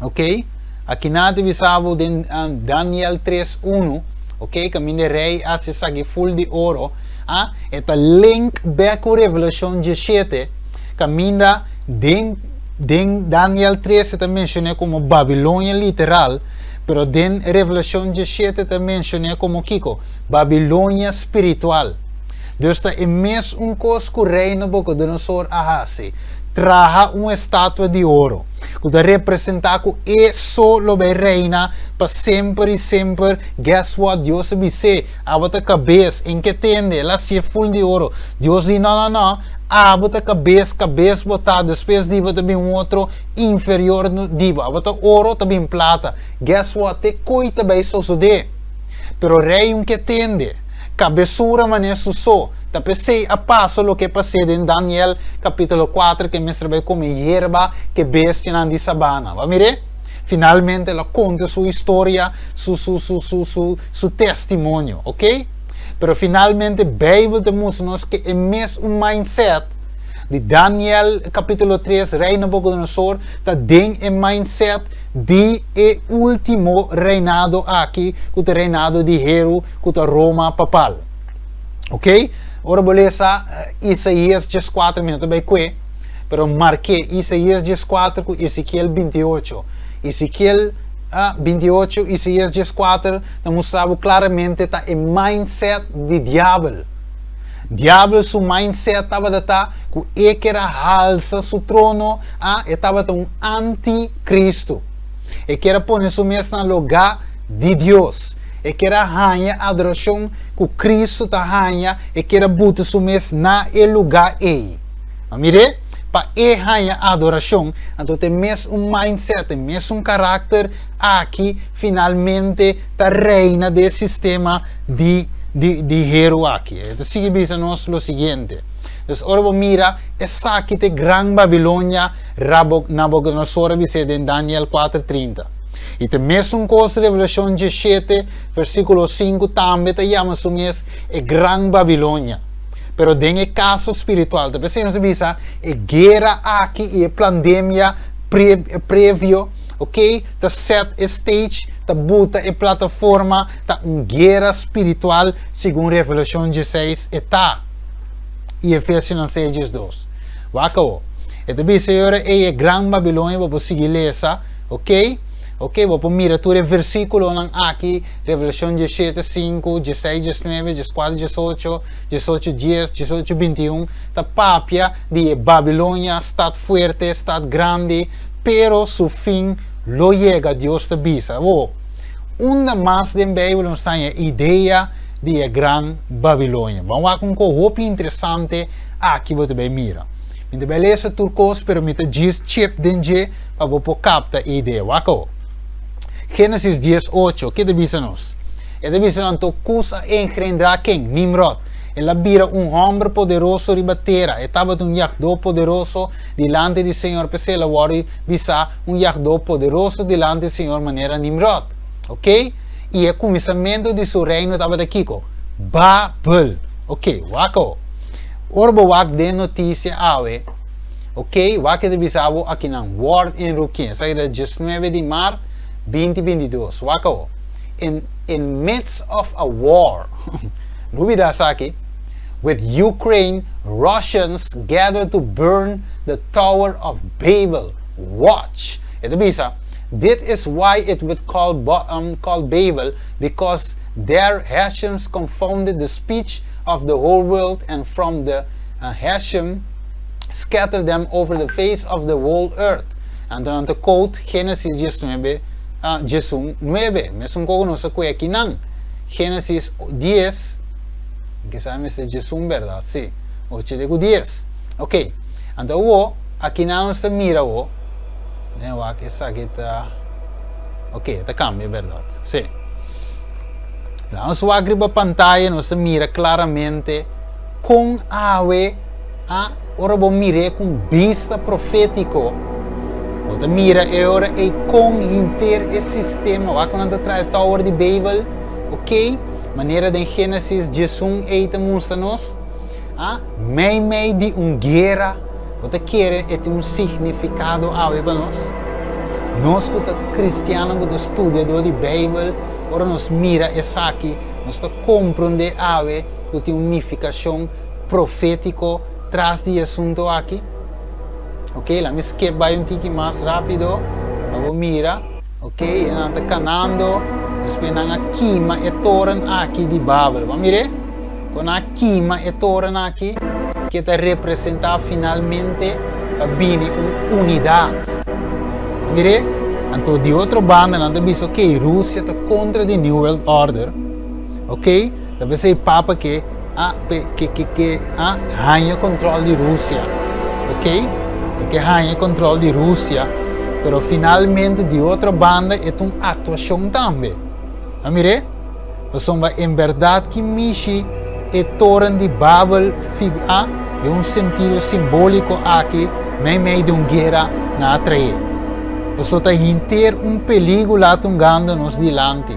ok, akinan ta bisa bo den Daniel tres unu, ok, kaminda e rei a hasi esaki ful di oro, A E ta link bek ku Revelashon diesshete, kaminda den den Daniel tres e ta menshon'é komo Babilonia literal, pero den Revelashon diesshete ta menshon'é komo kiko? Babilonia spiritual. Dus ta e mes un kos ku Rei Nabukodonosor a hasi, traha un estatua di oro, ku ta representá ku e so lo bai reina pa semper i semper. Guess what? Dios a bis'é, Abo ta kabes, en ke tende, el a hasié ful di oro. Dios di, No, no, no, abo ta kabes, kabes bo ta, despues di bo ta bin un otro inferior di bo. Abo ta oro, ta bin plata. Guess what? Te koi ta bai sosodé. Pero rei un ke tende, kabesura manera su so. Ta p'esei a pasa loke a pas'é den Daniel kapítulo kuater, ke mester bai kome yerba ke bestianan di sabana. Bo a mir'é? Finalmente el a konta su historia, su, su, su, su, su, su testimonio, ok? Pero finalmente Bijbel ta mustra nos ke e mes un mindset di Daniel capítulo 3, rei Nabucodonosor, ta den e mindset di e ultimo reinado aki, ku ta reinado di heru, ku ta Roma papal. Ok? Ora bo lesa Isaías 14, mi no ta bai kue, pero mark'é Isaías 14 ku Ezekiel 28. Ezekiel 28, Isaías 14 ta mustra bo klaramente ta e mindset di diabel. Diabel su mindset tabata ta ku e ker a halsa su trono, a e tabata un anti-Kristu. E ker a pone su mes na lugá di Dios. E ker a haña adorashon ku Kristu ta haña, e ker a buta su mes na e lugá ei. A mir'é? Pa e haña adorashon, anto ta e mes un mindset, e mes un karakter aki finalmente ta reina den e sistema di di di heru aki. E ta sigui bisa nos lo siguiente. Dus ora bo mira esaki ta e gran Babilonia Rabo Nabucodonosor a bis'é den Daniel kuater trinta. I ta e mesun kos Revelashon diesshete versíkulo sinku tambe ta yama su mes e gran Babilonia. Pero den e kaso spiritual, ta p'esei nos a bisa e guera aki i e plandemia pre, previo, ok, ta set e stage, ta buta e plataforma, ta un guera spiritual segun Revelashon dieseis e ta. I Efesionan seis diesdos. Wak awo. E ta bisa e ora ei e gran Babilonia, bo por sigui lesa, ok. Ok, bo por mira tur e versíkulonan aki, Revelashon 17, 5, 16, 19, 14, 18, 18, 10, 18, 21, ta papia di e Babilonia, stat fuerte, stat grandi, pero su fin lo yega, Dios ta bisa. Wo, unda mas den Beibel nos ta haña idea di e gran Babilonia? Ban wak un ko hopi interesante aki bo ta bai mira. Mi ta bai lesa tur kos, pero mi ta djis chip den dje pa bo por kapta e idea. Wak awo. Génesis 10, 8, ke ta bisa nos? E ta bisa anto Kus a engendrá ken? Nimrod. El a bira un hòmber poderoso riba tera. E tabata un yagdó poderoso dilanti di Señor. P'esei el a wòrdu bisá un yagdó poderoso dilanti di Señor manera Nimrod. Ok? I e kuminsamentu di su reino tabata kiko? Babel. Ok, wak awo. Ora bo wak den notisia awe, ok, wak e ta bisa bo akinan, Wòrd in Rukien. Esaki ta 19 di mart 2022. Wak awo. In, in midst of a war, lubida esaki, with Ukraine, Russians gather to burn the Tower of Babel. Watch! E ta bisa, Dit is why it would call, called Babel, because there Hashems confounded the speech of the whole world and from the Hashem scattered them over the face of the whole earth. Anto nan ta quote Genesis 19, 11, 9. Mesun koko nos a kue akinan. Genesis 10, ke sa mester 11 bèrdat? Si, ocho te ku 10. Ok, anto awo, akinan nos ta mira awo, den wak esaki ta, ok, ta kambia bèrdat? Si. Laga nos wak riba pantaya, nos ta mira klaramente kon awe a ora bo mir'é ku un bista profétiko, bo ta mira e ora ei kon henter e sistema, wak ku nan ta traha e Tower di Babel, ok, manera den Génesis 11 ei ta mustra nos, a meimei di un guera, bo ta kere e tin un signifikado awe pa nos? Nos ku ta kristiannan ku ta studiadó di Beibel, Ora nos mira esaki, nos ta komprondé awe ku tin un nifikashon profétiko tras di e asuntu aki. Ok, laat mi skip bai un tiki mas rápido pa bo mira. Ok, e nan ta kanando, despues nan a kima e toren aki di Babel. Bo a mir'é? Kon nan a kima e toren aki, ke ta representá finalmente pa bini un unidat. Bo a mir'é? Anto di otro banda nan ta bisa, ok, Rusia ta kontra di New World Order, ok, ta p'esei Papa ke a ke ke ke a haña control di Rusia, ok, e ke haña control di Rusia, pero finalmente di otro banda e ta un actuacion tambe, a mir'é? Pasobra en berdad ki mishi e toren di Babel fig a den un sentido simbolico aki meimei di un guera nan a trae. Pasobra ta hinter un peligula ta hungando nos dilanti.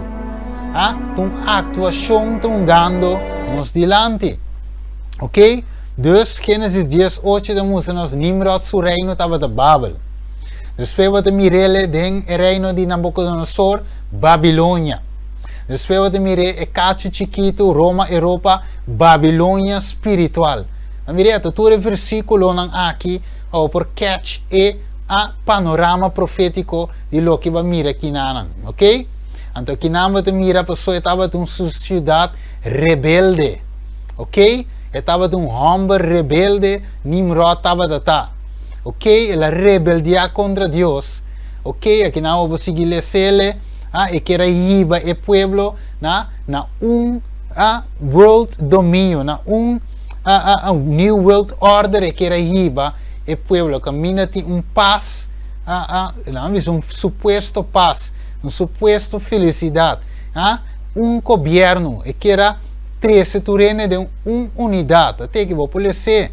A ta un actuacion ta hungando nos dilanti. Ok? Dus Genesis 18 ta mustra nos Nimrod su reino tabata Babel. Despues bo ta mir'ele den e reino di Nabucodonosor, Babilonia. Despues bo ta mir'é e kachu chikitu, Roma, Europa, Babilonia spiritual. Bo mir'é ata tur e versíkulonan aki pa bo por catch e a panorama profétiko di loke bo a mira kinanan. Ok? Anto kinan bo ta mira pasobra e tabata un siudat rebelde. Ok? E tabata un hòmber rebelde, Nimrod tabata ta. Ok? El a rebeldiá kontra Dios. Ok? Akinan bo por sigui les'ele. Ah, e kier a hiba e pueblo na na un ah, world dominio, na un ah, ah, ah, new world order e kier a hiba e pueblo. Kaminda tin un pas, ah, ah, nan bisa un supuesto pas, un supuesto felisidat, ah, un gobierno. E kier a trese tur hende den un unidat. Ate ki bo por lese,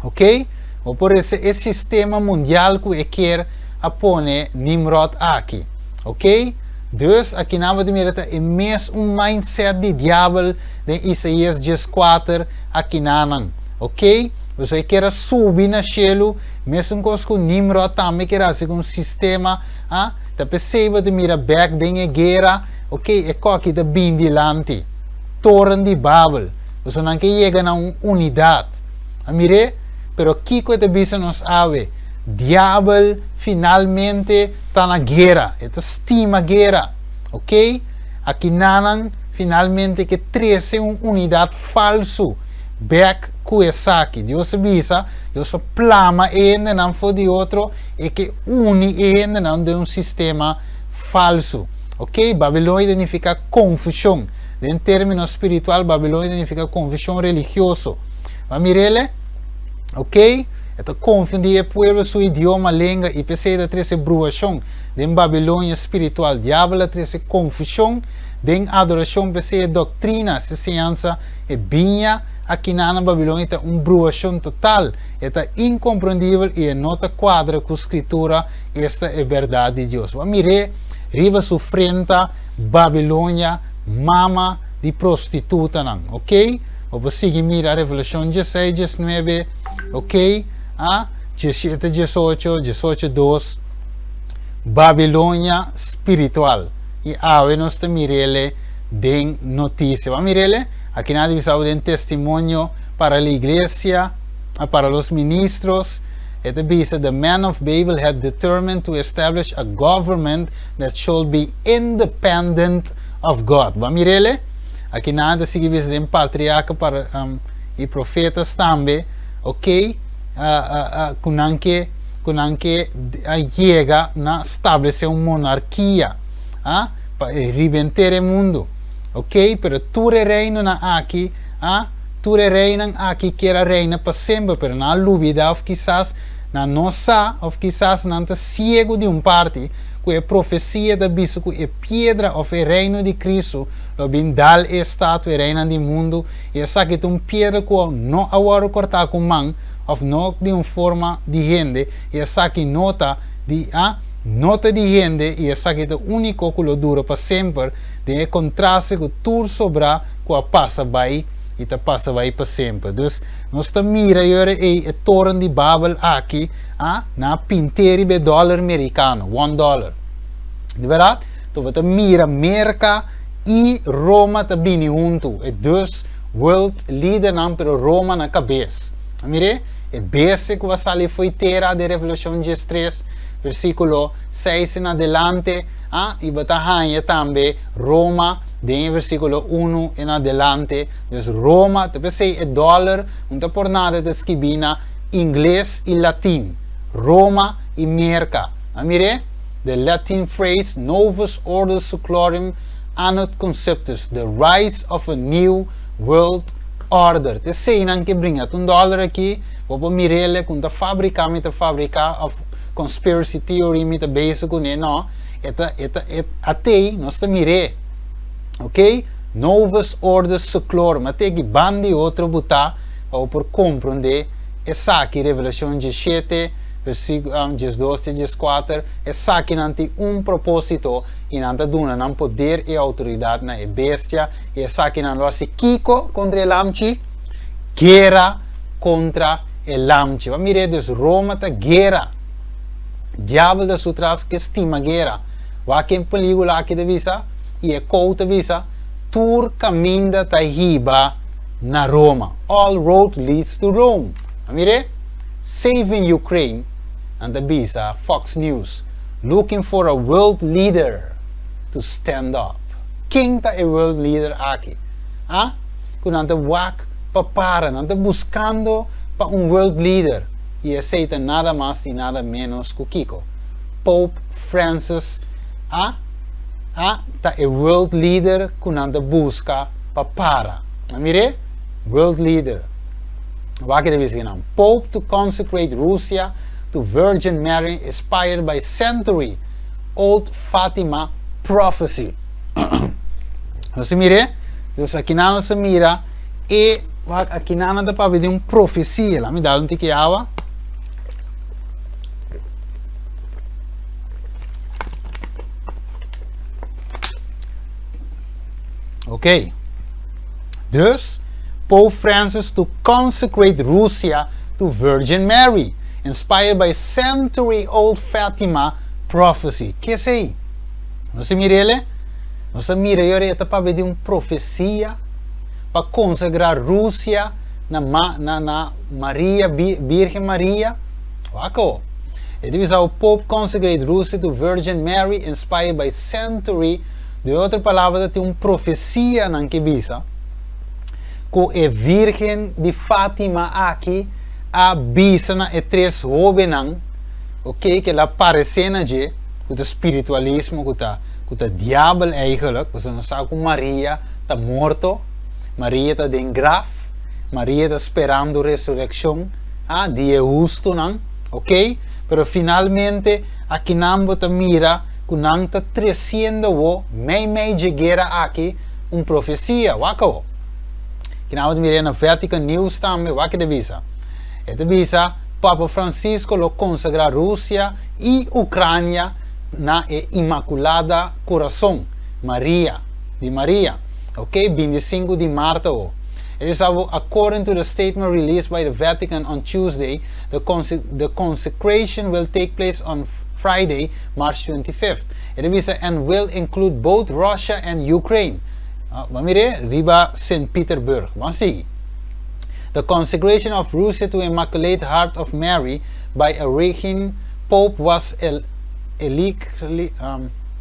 ok? Bo por lese e sistema mundial ku e kier a pone Nimrod aki. Ok? Dus akinan bo ta mira ta e mes un mindset di diabel den Isaías 14 akinanan. Ok? Pasobra e kier a subi na shelu, mesun kos ku Nimrod tambe kier a hasi ku un sistema, ah, ta p'esei bo ta mira bek den e guera, ok, e koki ta bin dilanti. Toren di Babel. Pasobra nan ke yega na un unidat. A mir'é? Pero kiko e ta bisa nos awe? Diabel finalmente ta na guera. E ta stima guera. Ok? Akinanan finalmente ke trese un unidat falsu bek ku esaki. Dios a bisa, Dios a plama e hendenan for di otro, e ke uni e hendenan den un sistema falsu. Ok? Babilonia ta nifiká konfushon. Den término spiritual, Babilonia ta nifiká konfushon religioso. Bo a mir'el? Ok? E ta konfundí e pueblo su idioma, lenga, i p'esei e ta trese bruashon den Babilonia spiritual. Diabel a trese konfushon den adorashon, p'esei e doktrina, e siñansa, e biña akinan na Babilonia ta un bruashon total. E ta inkomprendibel i e no ta kuadra ku Skritura, esta e bèrdat di Dios. Bo a mir'é riba su frenta, Babilonia, mama di prostitutanan. Ok? Bo por sigui mira Revelashon dieseis, diesnuebe, ok? A, diesshete, diesocho, diesocho dos, Babilonia spiritual. I awe nos ta mir'ele den notisia. Bo a mir'ele? Aki nan a bisa bo den Testimonio para la Iglesia, para los ministros, e ta bisa, The men of Babel had determined to establish a government that should be independent of God. Bo a mir'ele? Aki nan ta sigui bisa den patriarka para i profetas tambe, ok, ku nan ke ku nan ke a yega na stablesé un monarkia, ah, pa riba henter e mundu. Ok, pero tur e reinonan aki, ah, tur e reinan aki kier a reina pa semper, pero nan a lubida òf kisas nan no sa òf kisas nan ta siegu di un parti ku e profesia ta bisa ku e piedra òf e reino di Kristu lo bin dal e estatua e reinan di mundu, i esaki ta un piedra ku no a wòrdu kòrtá ku man òf no di un forma di hende, i esaki no ta di a no ta di hende, i esaki ta úniko ku lo dura pa semper, den e kontraste ku tur sobrá ku a pasa bai i ta pasa bai pa semper. Dus, nos ta mira i ora ei e toren di Babel aki, a nan a pint'é riba e dòler merikano, one dollar. Di bèrdat? Enton bo ta mira Merka i Roma ta bini huntu, e dus world leadernan, pero Roma na kabes. A mir'é? E bestia ku a sali fo'i tera den Revelashon diestres, versíkulo seis en adelante, a i bo ta haña tambe Roma den e versíkulo unu en adelante. Dus Roma, ta p'esei e dòler no ta por nada ta skibí na ingles i latin, Roma i Merka. A mir'é? The Latin phrase Novus Ordo Seclorum Annuit Conceptus, the rise of a new world order. Ta eseinan ke bringa. Ta un dòler aki, bo por mir'el ku ta fabriká mi ta fabriká òf conspiracy theory mi ta bezig kuné. No, e ta, e ta, e atei nos ta mir'é. Ok? Novus Ordo Seclorum. Atei aki ban di otro butá pa bo por komprondé esaki, Revelashon diesshete. Versíkulo 12 te 14, Esakinan tin un propósito, i nan ta duna nan poder i outoridat na e bestia, i esakinan lo hasi kiko kontra e Lamchi? Gera kontra e Lamchi. Bo a mir'é? Dus Roma ta gera. Diabel ta su tras ke stima gera. Wak ken pelíkula aki ta bisa, i e kou ta bisa, Tur kaminda ta hiba na Roma. All road leads to Rome. Bo a mir'é? Saving Ukraine, nan ta bisa Fox News, looking for a world leader to stand up. Ken ta e world leader aki? Ah? Ku nan ta wak pa para, nan ta buskando pa un world leader i esei ta nada mas i nada ménos ku kiko? Pope Francis a a ta e world leader ku nan ta buska pa para. A mir'é? World leader. Wak e ta bisa kinan, Pope to consecrate Russia to Virgin Mary inspired by century old Fatima prophecy. Nos a mir'é? Dus akinan nos a mira e wak akinan nan ta papia di un profesia. Laat mi dal un tiki awa. Ok. Dus, Pope Francis to consecrate Russia to Virgin Mary, inspired by century-old Fatima prophecy. Ke esei? Nos a mira ele? Nos a mira yora e ta papia di un profesia pa konsagrá Rusia na, na, na Maria, Virgen Maria. Wak awo. E ta bisa Pope consecrate Russia to Virgin Mary inspired by century. Di otro palabra, tin un profesia nan ku bisa ku e Virgen di Fatima aki a bisa na e tres hóbennan, ok, ku el a aparesé na dje, ku ta spiritualismo, ku ta diabel eigenlijk. Bo no sa ku Maria ta morto, Maria ta den graf, Maria ta sperando resurekshon, ah, di hustunan, ok? Pero finalmente aki nan bo ta mira ku nan ta tresiendo wo mei mei di guera aki un profesia, wak o. Ku nan mira na Vatican News tambe, wak e bisa. E ta bisa Papa Francisco lo konsagrá Rusia i Ucrania na e Inmakulada Kurason Maria, di Maria. Ok, 25 di mart. E ta according to the statement released by the Vatican on Tuesday, the consecration will take place on Friday, March 25th. E ta bisa and will include both Russia and Ukraine. Ban mira, riba St. Petersburg. Ban sigui. The consecration of Russia to Immaculate Heart of Mary by a reigning pope was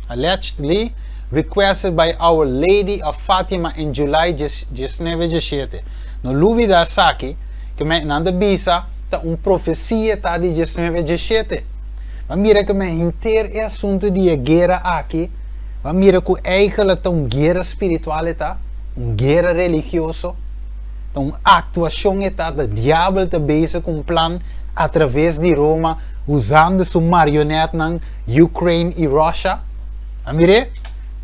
allegedly requested by Our Lady of Fatima in July 1917. No lubidá esaki, ku nan ta bisa ta un profesia ta di 1917. Ban mira ku mi henter e asuntu di guera aki, ban mira ku eigenlijk ta un guera spiritual ta, un guera religioso, un aktuashon ta di diabel ta bezig ku un plan atraves di Roma, usando su marionètnan Ukraine i Russia. A mira?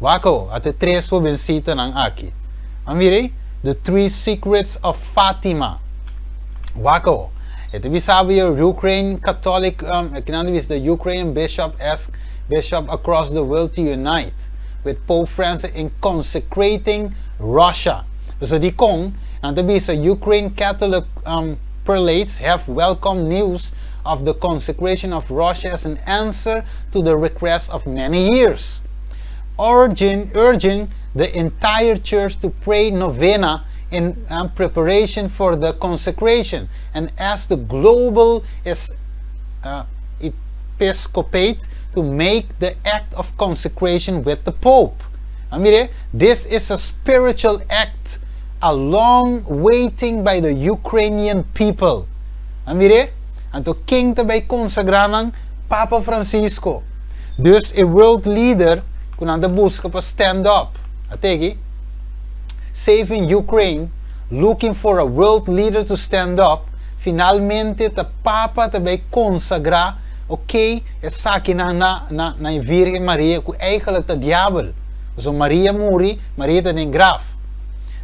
Wak o, ata tres hobensitanan aki. A mira? The Three Secrets of Fatima. Wak o. E ta bisa Ukraine Catholic, the Ukrainian bishop asked bishop across the world to unite with Pope Francis in consecrating Russia. So di kon, nan ta bisa Ukraine Catholic prelates have welcomed news of the consecration of Russia as an answer to the request of many years, urging the entire church to pray novena in preparation for the consecration and ask the global episcopate to make the act of consecration with the Pope. I mean, this is a spiritual act, a long waiting by the Ukrainian people. I mean, anto ken ta bai konsagrá nan? Papa Francisco. Dus a world leader ku nan ta buska pa stand up. Ata aki, Saving Ukraine, looking for a world leader to stand up. Finalmente, e Papa ta bai konsagrá, ok, esaki na Virgen Maria, ku eigenlijk ta diabel. So Maria muri, Maria ta den graf.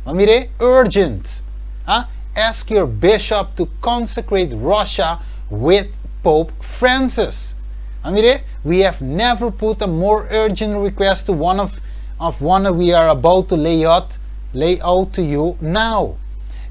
Ma mira, urgent. Huh? Ask your bishop to consecrate Russia with Pope Francis. Mira, we have never put a more urgent request to one of one we are about to lay out to you now.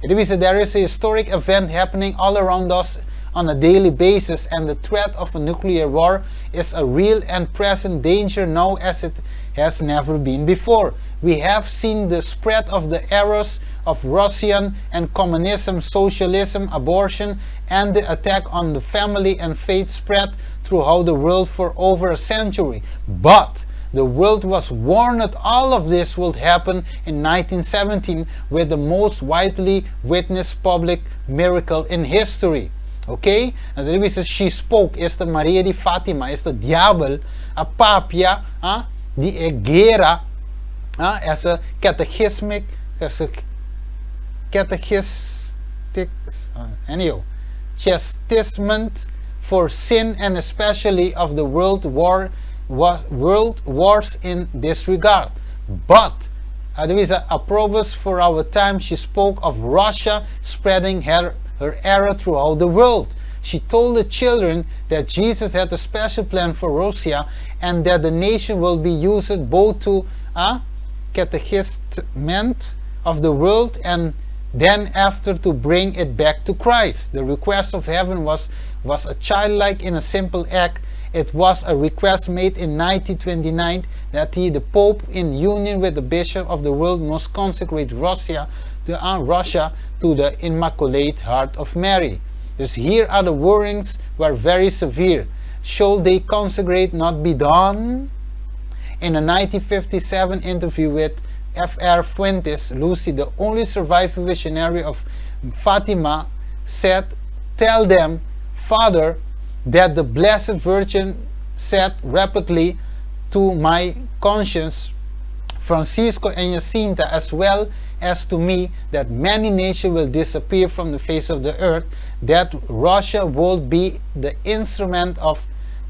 It is there is a historic event happening all around us on a daily basis, and the threat of a nuclear war is a real and present danger now as it has never been before. We have seen the spread of the errors of Russian and communism, socialism, abortion, and the attack on the family and faith spread throughout the world for over a century. But the world was warned that all of this would happen in 1917 with the most widely witnessed public miracle in history. Ok? En dan is she spoke, esta Maria di Fatima, esta diabel, a papia, ah, di e guera, ah, essa catechismic, essa catechistic, anyhow, chastisement for sin and especially of the world war was world wars in this regard. But there is a proverb for our time. She spoke of Russia spreading her error throughout the world. She told the children that Jesus had a special plan for Russia and that the nation will be used both to catechistment of the world and then after to bring it back to Christ. The request of heaven was a childlike in a simple act. It was a request made in 1929 that he, the Pope, in union with the Bishop of the world, must consecrate Russia to the Immaculate Heart of Mary. Dus here are the warnings were very severe. Shall they consecrate not be done? In a 1957 interview with Fr. Fuentes, Lucy, the only surviving visionary of Fatima, said, Tell them, Father, that the Blessed Virgin said rapidly to my conscience, Francisco and Jacinta, as well as to me, that many nations will disappear from the face of the earth, that Russia will be the instrument of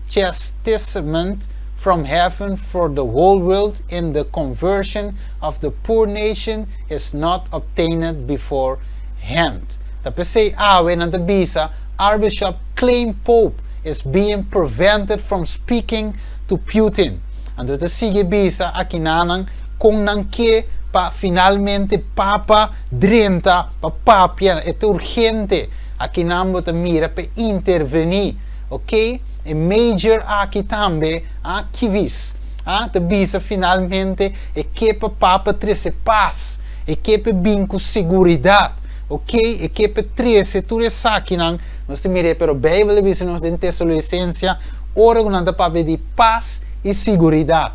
chastisement from heaven for the whole world in the conversion of the poor nation is not obtained beforehand. Ta p'esei awe nan ta bisa Archbishop claim Pope is being prevented from speaking to Putin. Anto ta sigui bisa akinanan kon nan ke pa finalmente Papa drenta pa papia e ta urgente akinan bo ta mira pa intervení ok e major aki tambe a kivis a ta bisa finalmente e ke pa Papa trese pas e ke pa bin ku seguridat ok e ke pa trese tur esakinan nos ta mira pero Bijbel ta bisa nos den Tesalonicensia ora ku nan ta papia di pas i seguridat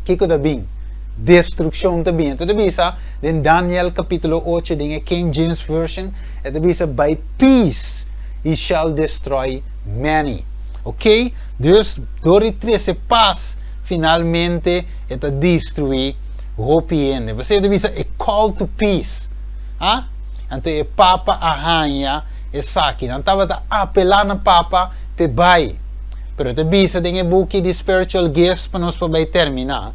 kiko ta bin destrukshon ta bin e ta bisa den Daniel kapítulo 8 den e King James Version e ta bisa by peace he shall destroy many ok dus dor di trese pas finalmente e ta destruí hopi hende p'esei e ta bisa e call to peace ah anto e papa a haña esaki nan tabata apelá na papa p'e bai pero e ta bisa den e buki di Spiritual Gifts pa nos por bai terminá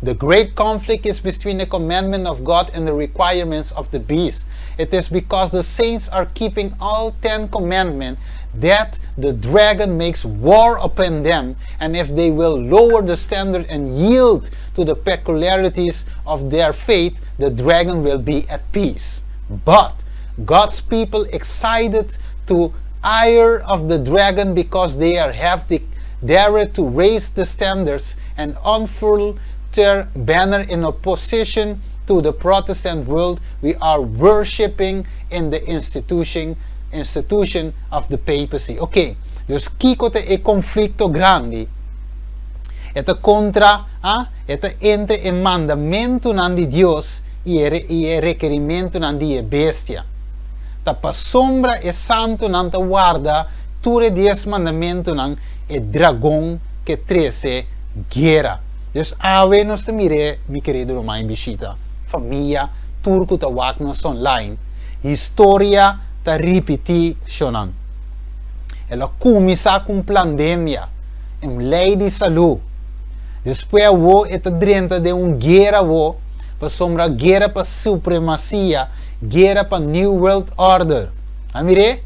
The great conflict is between the commandment of God and the requirements of the beast. It is because the saints are keeping all 10 commandments that the dragon makes war upon them, and if they will lower the standard and yield to the peculiarities of their faith, the dragon will be at peace. But God's people excited to ire of the dragon because they are have the dared to raise the standards and unfurl their banner in opposition to the Protestant world we are worshiping in the institution of the papacy. Ok, dus kiko ta e konflikto grandi? E ta kontra, ah, e ta entre e mandamentunan di Dios i e rekerimentunan di e bestia. Ta pasombra e santunan ta warda tur e 10 mandamentunan e dragon ke trese guera. Dus awe nos ta mira, mi kerido ruman bishita, famia, tur ku ta wak nos online. Historia ta ripití shonan. El a kuminsá ku pandemia, un lei di salú. Despues awo e ta drenta den un guera awo, pasombra guera pa supremasia, guera pa New World Order. A mir'é?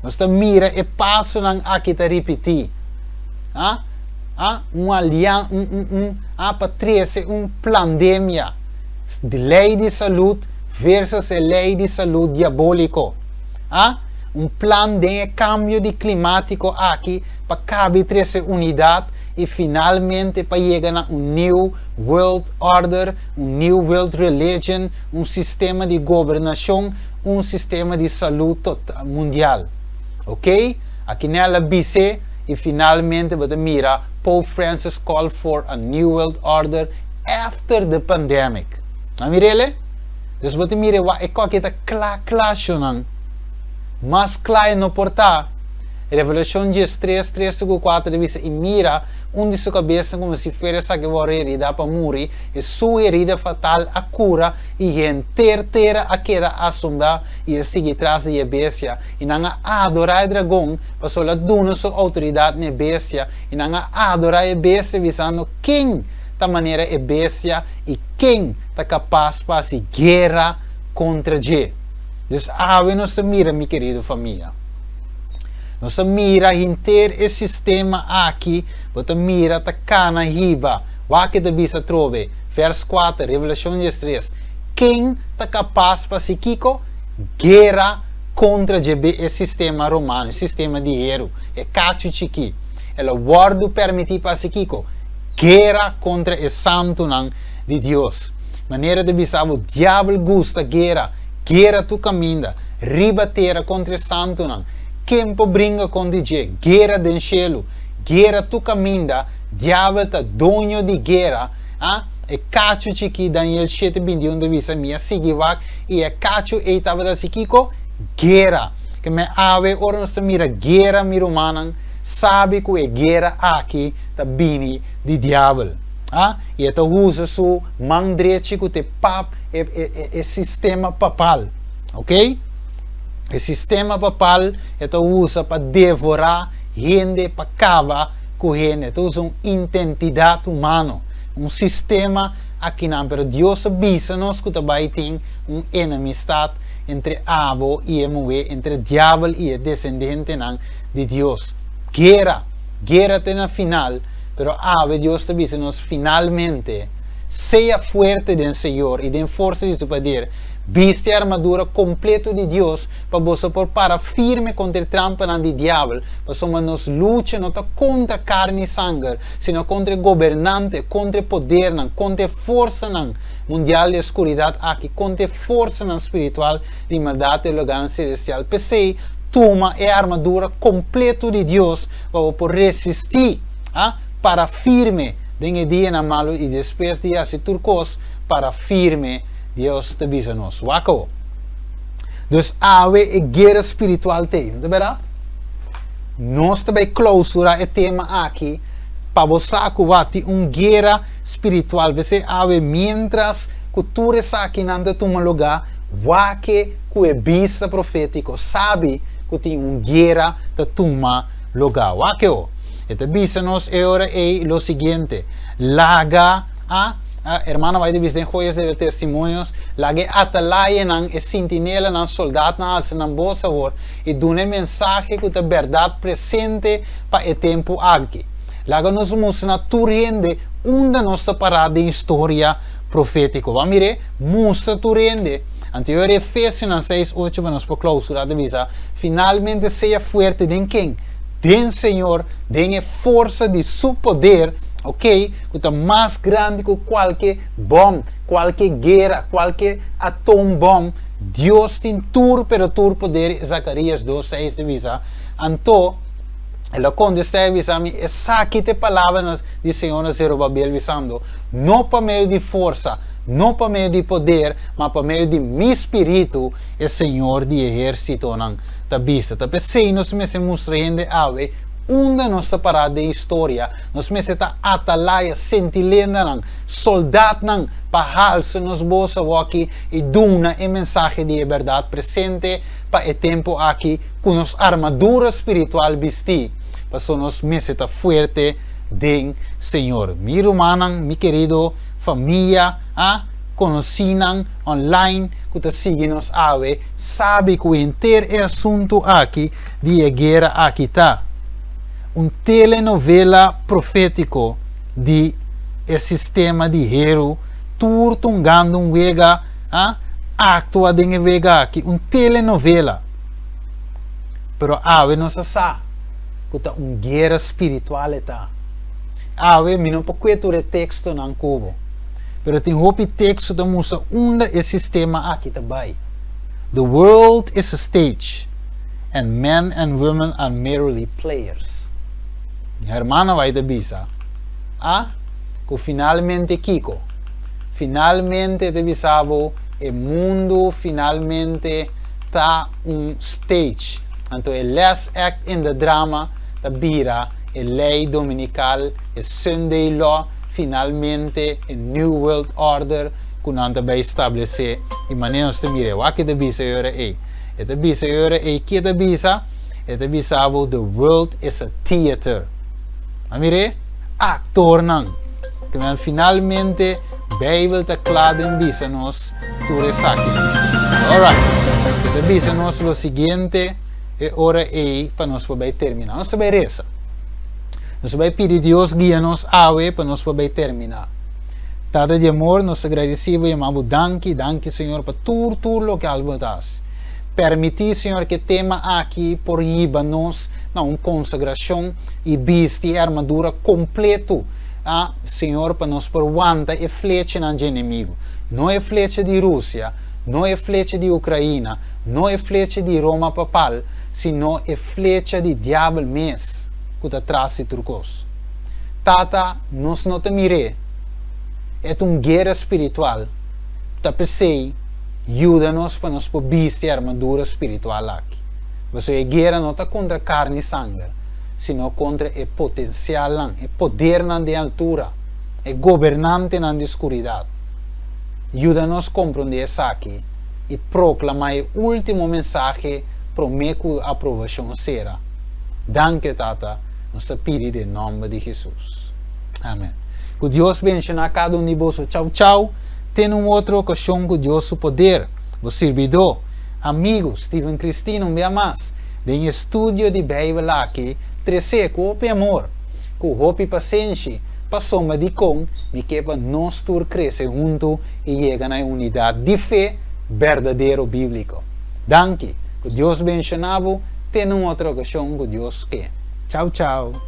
Nos ta mira e pasonan aki ta ripití. Ah? Ah? Un aliansa, un, ah, pa trese un pandemia. Lei di salú versus e lei di salú diabóliko. Ah? Un plan di kambio di klimátiko aki pa kabe trese unidat i finalmente pa yega na un New World Order, un New World Religion, un sistema di gobernashon, un sistema di salú mundial. Ok? Aki el a bisa i finalmente bo ta mira Pope Francis call for a New World Order after the pandemic. A mir'é? Dus bo ta mira e kos ta kla kla shonan. Mas kla no por ta. Revelashon 3, 3 4 ta bisa i mira un di su kabes komo si fuera esaki herida pa muri i su herida fatal a kura i henter tera a keda asombrá i a sigui tras di e bestia i nan a adorá e dragon pasobra el a duna su outoridat na e bestia i nan a adorá e bestia bisando ken ta manera e bestia i ken ta kapas pa hasi guera kontra dje. Dus awe nos ta mira mi kerido famia. Nos ta mira henter e sistema aki, bo ta mira ta kana hiba. Wak e ta bisa trobe, vers 4, Revelashon 3. Ken ta kapas pa hasi kiko? Guera kontra e sistema romano, e sistema di heru, e kachu chikí. El a wòrdu permití pa hasi kiko? Guera kontra e santunan di Dios. Manera di bisa diabel gusta guera, guera tur kaminda, riba tera kontra e santunan. Ken por bringa kontra dje? Guera den shelu, guera tur kaminda, diabel ta doño di guera, ah, e kachu chikí, Daniel shete 21 ta bisa, mi a sigui wak i e kachu ei tabata hasi kiko? Guera. Ke men awe ora nos ta mira guera, mi rumannan, sabi ku e guera aki ta bini di diabel. Ah, i e ta usa su man drechi ku ta e pap, e, e, e sistema papal. Ok? E sistema papal e ta usa pa devorá hende, pa kaba ku hende. E ta usa un intentidat humano, un sistema akinan. Pero Dios a bisa nos ku ta bai tin un enemistat entre abo i e muhé, entre diabel i e desendentenan di Dios. Guera, guera te na final, pero awe Dios ta bisa nos finalmente, Sea fuerte den Señor i den forsa di su poder. Bisti e armadura kompleto di Dios pa boso por para firme kontra e trampanan di diabel, pasobra nos lucha no ta kontra karni i sanger, sino kontra e gobernante, kontra e podernan, kontra e forsanan mundial di e skuridat aki, kontra e forsanan spiritual di maldat den lugarnan selestial. P'esei, tuma e armadura kompleto di Dios pa bo por resistí, para firme den e dianan malu i despues di hasi tur kos, para firme. Dios ta bisa nos. Wak awo. Dus awe e guera spiritual t'ei, no ta berdad? Nos ta bai clausura e tema aki pa bo sa cu wak tin un guera spiritual. P'esei awe mientras cu tur esakinan ta tuma lugar, wak-e cu e bista profetico, sabi cu tin un guera ta tuma lugar. Wak e awo. E ta bisa nos e ora ei lo siguiente, Laga a. Hermano bai di bisa den Joyas de Testimonios, laga e atalayanan, e sintinelanan, soldatnan alsa nan bos awor i duna e mensahe ku ta bèrdat presente pa e tempu aki. Laga nos mustra na tur hende unda nos ta pará den historia profétiko. Bo a mir'é? Mustra tur hende. Anto e ora Efesionan seis, ocho pa nos por klausurá ta bisa, Finalmente sea fuerte den ken? Den Señor, den e forsa di su poder, ok, ku ta mas grandi ku kualke bòm, kualke guera, kualke atoombòm. Dios tin tur pero tur poder, Zakarias dos, seis ta bisa. Anto, el a kontestá i bisa mi, Esaki ta e palabranan di Señor na Zerubabel, bisando, No pa medio di forsa, no pa medio di poder, ma pa medio di mi spiritu, e Señor di ehérsitonan ta bisa. Ta p'esei nos mester mustra hende awe unda nos ta pará den historia. Nos mester ta atalaya, sentilendanan, soldatnan pa halsa nos bos awoki i duna e mensahe di e bèrdat presente pa e tempu aki ku nos armadura spiritual bistí, pasobra nos mester ta fuerte den Señor. Mi rumannan, mi kerido famia, a konosínan online ku ta sigui nos awe, sabi ku henter e asuntu aki di e guera aki ta un telenovela profétiko di e sistema di heru tur tungando un wega a aktua den e wega aki, un telenovela. Pero awe nos a sa ku ta un guera spiritual e ta. Awe mi no por kue tur e tekstonan ku bo, pero tin hopi teksto ta mustra unda e sistema aki ta bai. The world is a stage and men and women are merely players. Mi hermana bai ta bisa, A, ku finalmente kiko? Finalmente ta bisa bo e mundu finalmente ta un stage. Anto e last act in the drama ta bira e lei dominikal, e Sunday law, finalmente e New World Order ku nan ta bai establesé. I manera nos ta mira e wak e ta bisa e ora ei. E ta bisa e ora ei, ke ta bisa? E ta bisa bo the world is a theater. A mir'é? Aktornan. Ke men finalmente Beibel ta kla den bisa nos tur esakinan. Alright. E ta bisa nos lo siguiente e ora ei pa nos por bai terminá. Nos ta bai resa. Nos ta bai pidi Dios guia nos awe pa nos por bai terminá. Tata di amor, nos ta gradisí bo i yama bo danki, danki Señor pa tur tur loke al bo ta hasi. Permití, Señor, ku e tema aki por hiba nos na un konsagrashon i bisti e armadura kompletu, a, Señor, pa nos por wanta e flechanan dje enemigu. No e flecha di Rusia, No e flecha di Ukraina, no e flecha di Roma papal, sino e flecha di diabel mes ku ta tras di tur kos. Tata, nos no ta mir'é. E ta un guera spiritual. Ta p'esei, yuda nos pa nos por bisti e armadura spiritual aki. Pasobra e guera no ta kontra karni i sanger, sino kontra e potensialnan, e podernan den altura, e gobernantenan di skuridat. Yuda nos komprondé esaki i proklamá e último mensahe promé ku aprobashon sera. Danki, Tata, nos ta pidi den nòmber di Hesus. Amèn. Ku Dios benshoná kada un di boso. Chau chau. Te na un otro okashon ku Dios su poder. Bo sirbidó, amigu Steven Christine un bia mas den e studio di Beibel aki tresé ku hopi amor, ku hopi pasenshi, pasobra dikon mi ke pa nos tur krese huntu i yega na e unidat di fe berdadero bíbliko. Danki. Ku Dios benshoná bo. Te na un otro okashon ku Dios ke. Chau chau.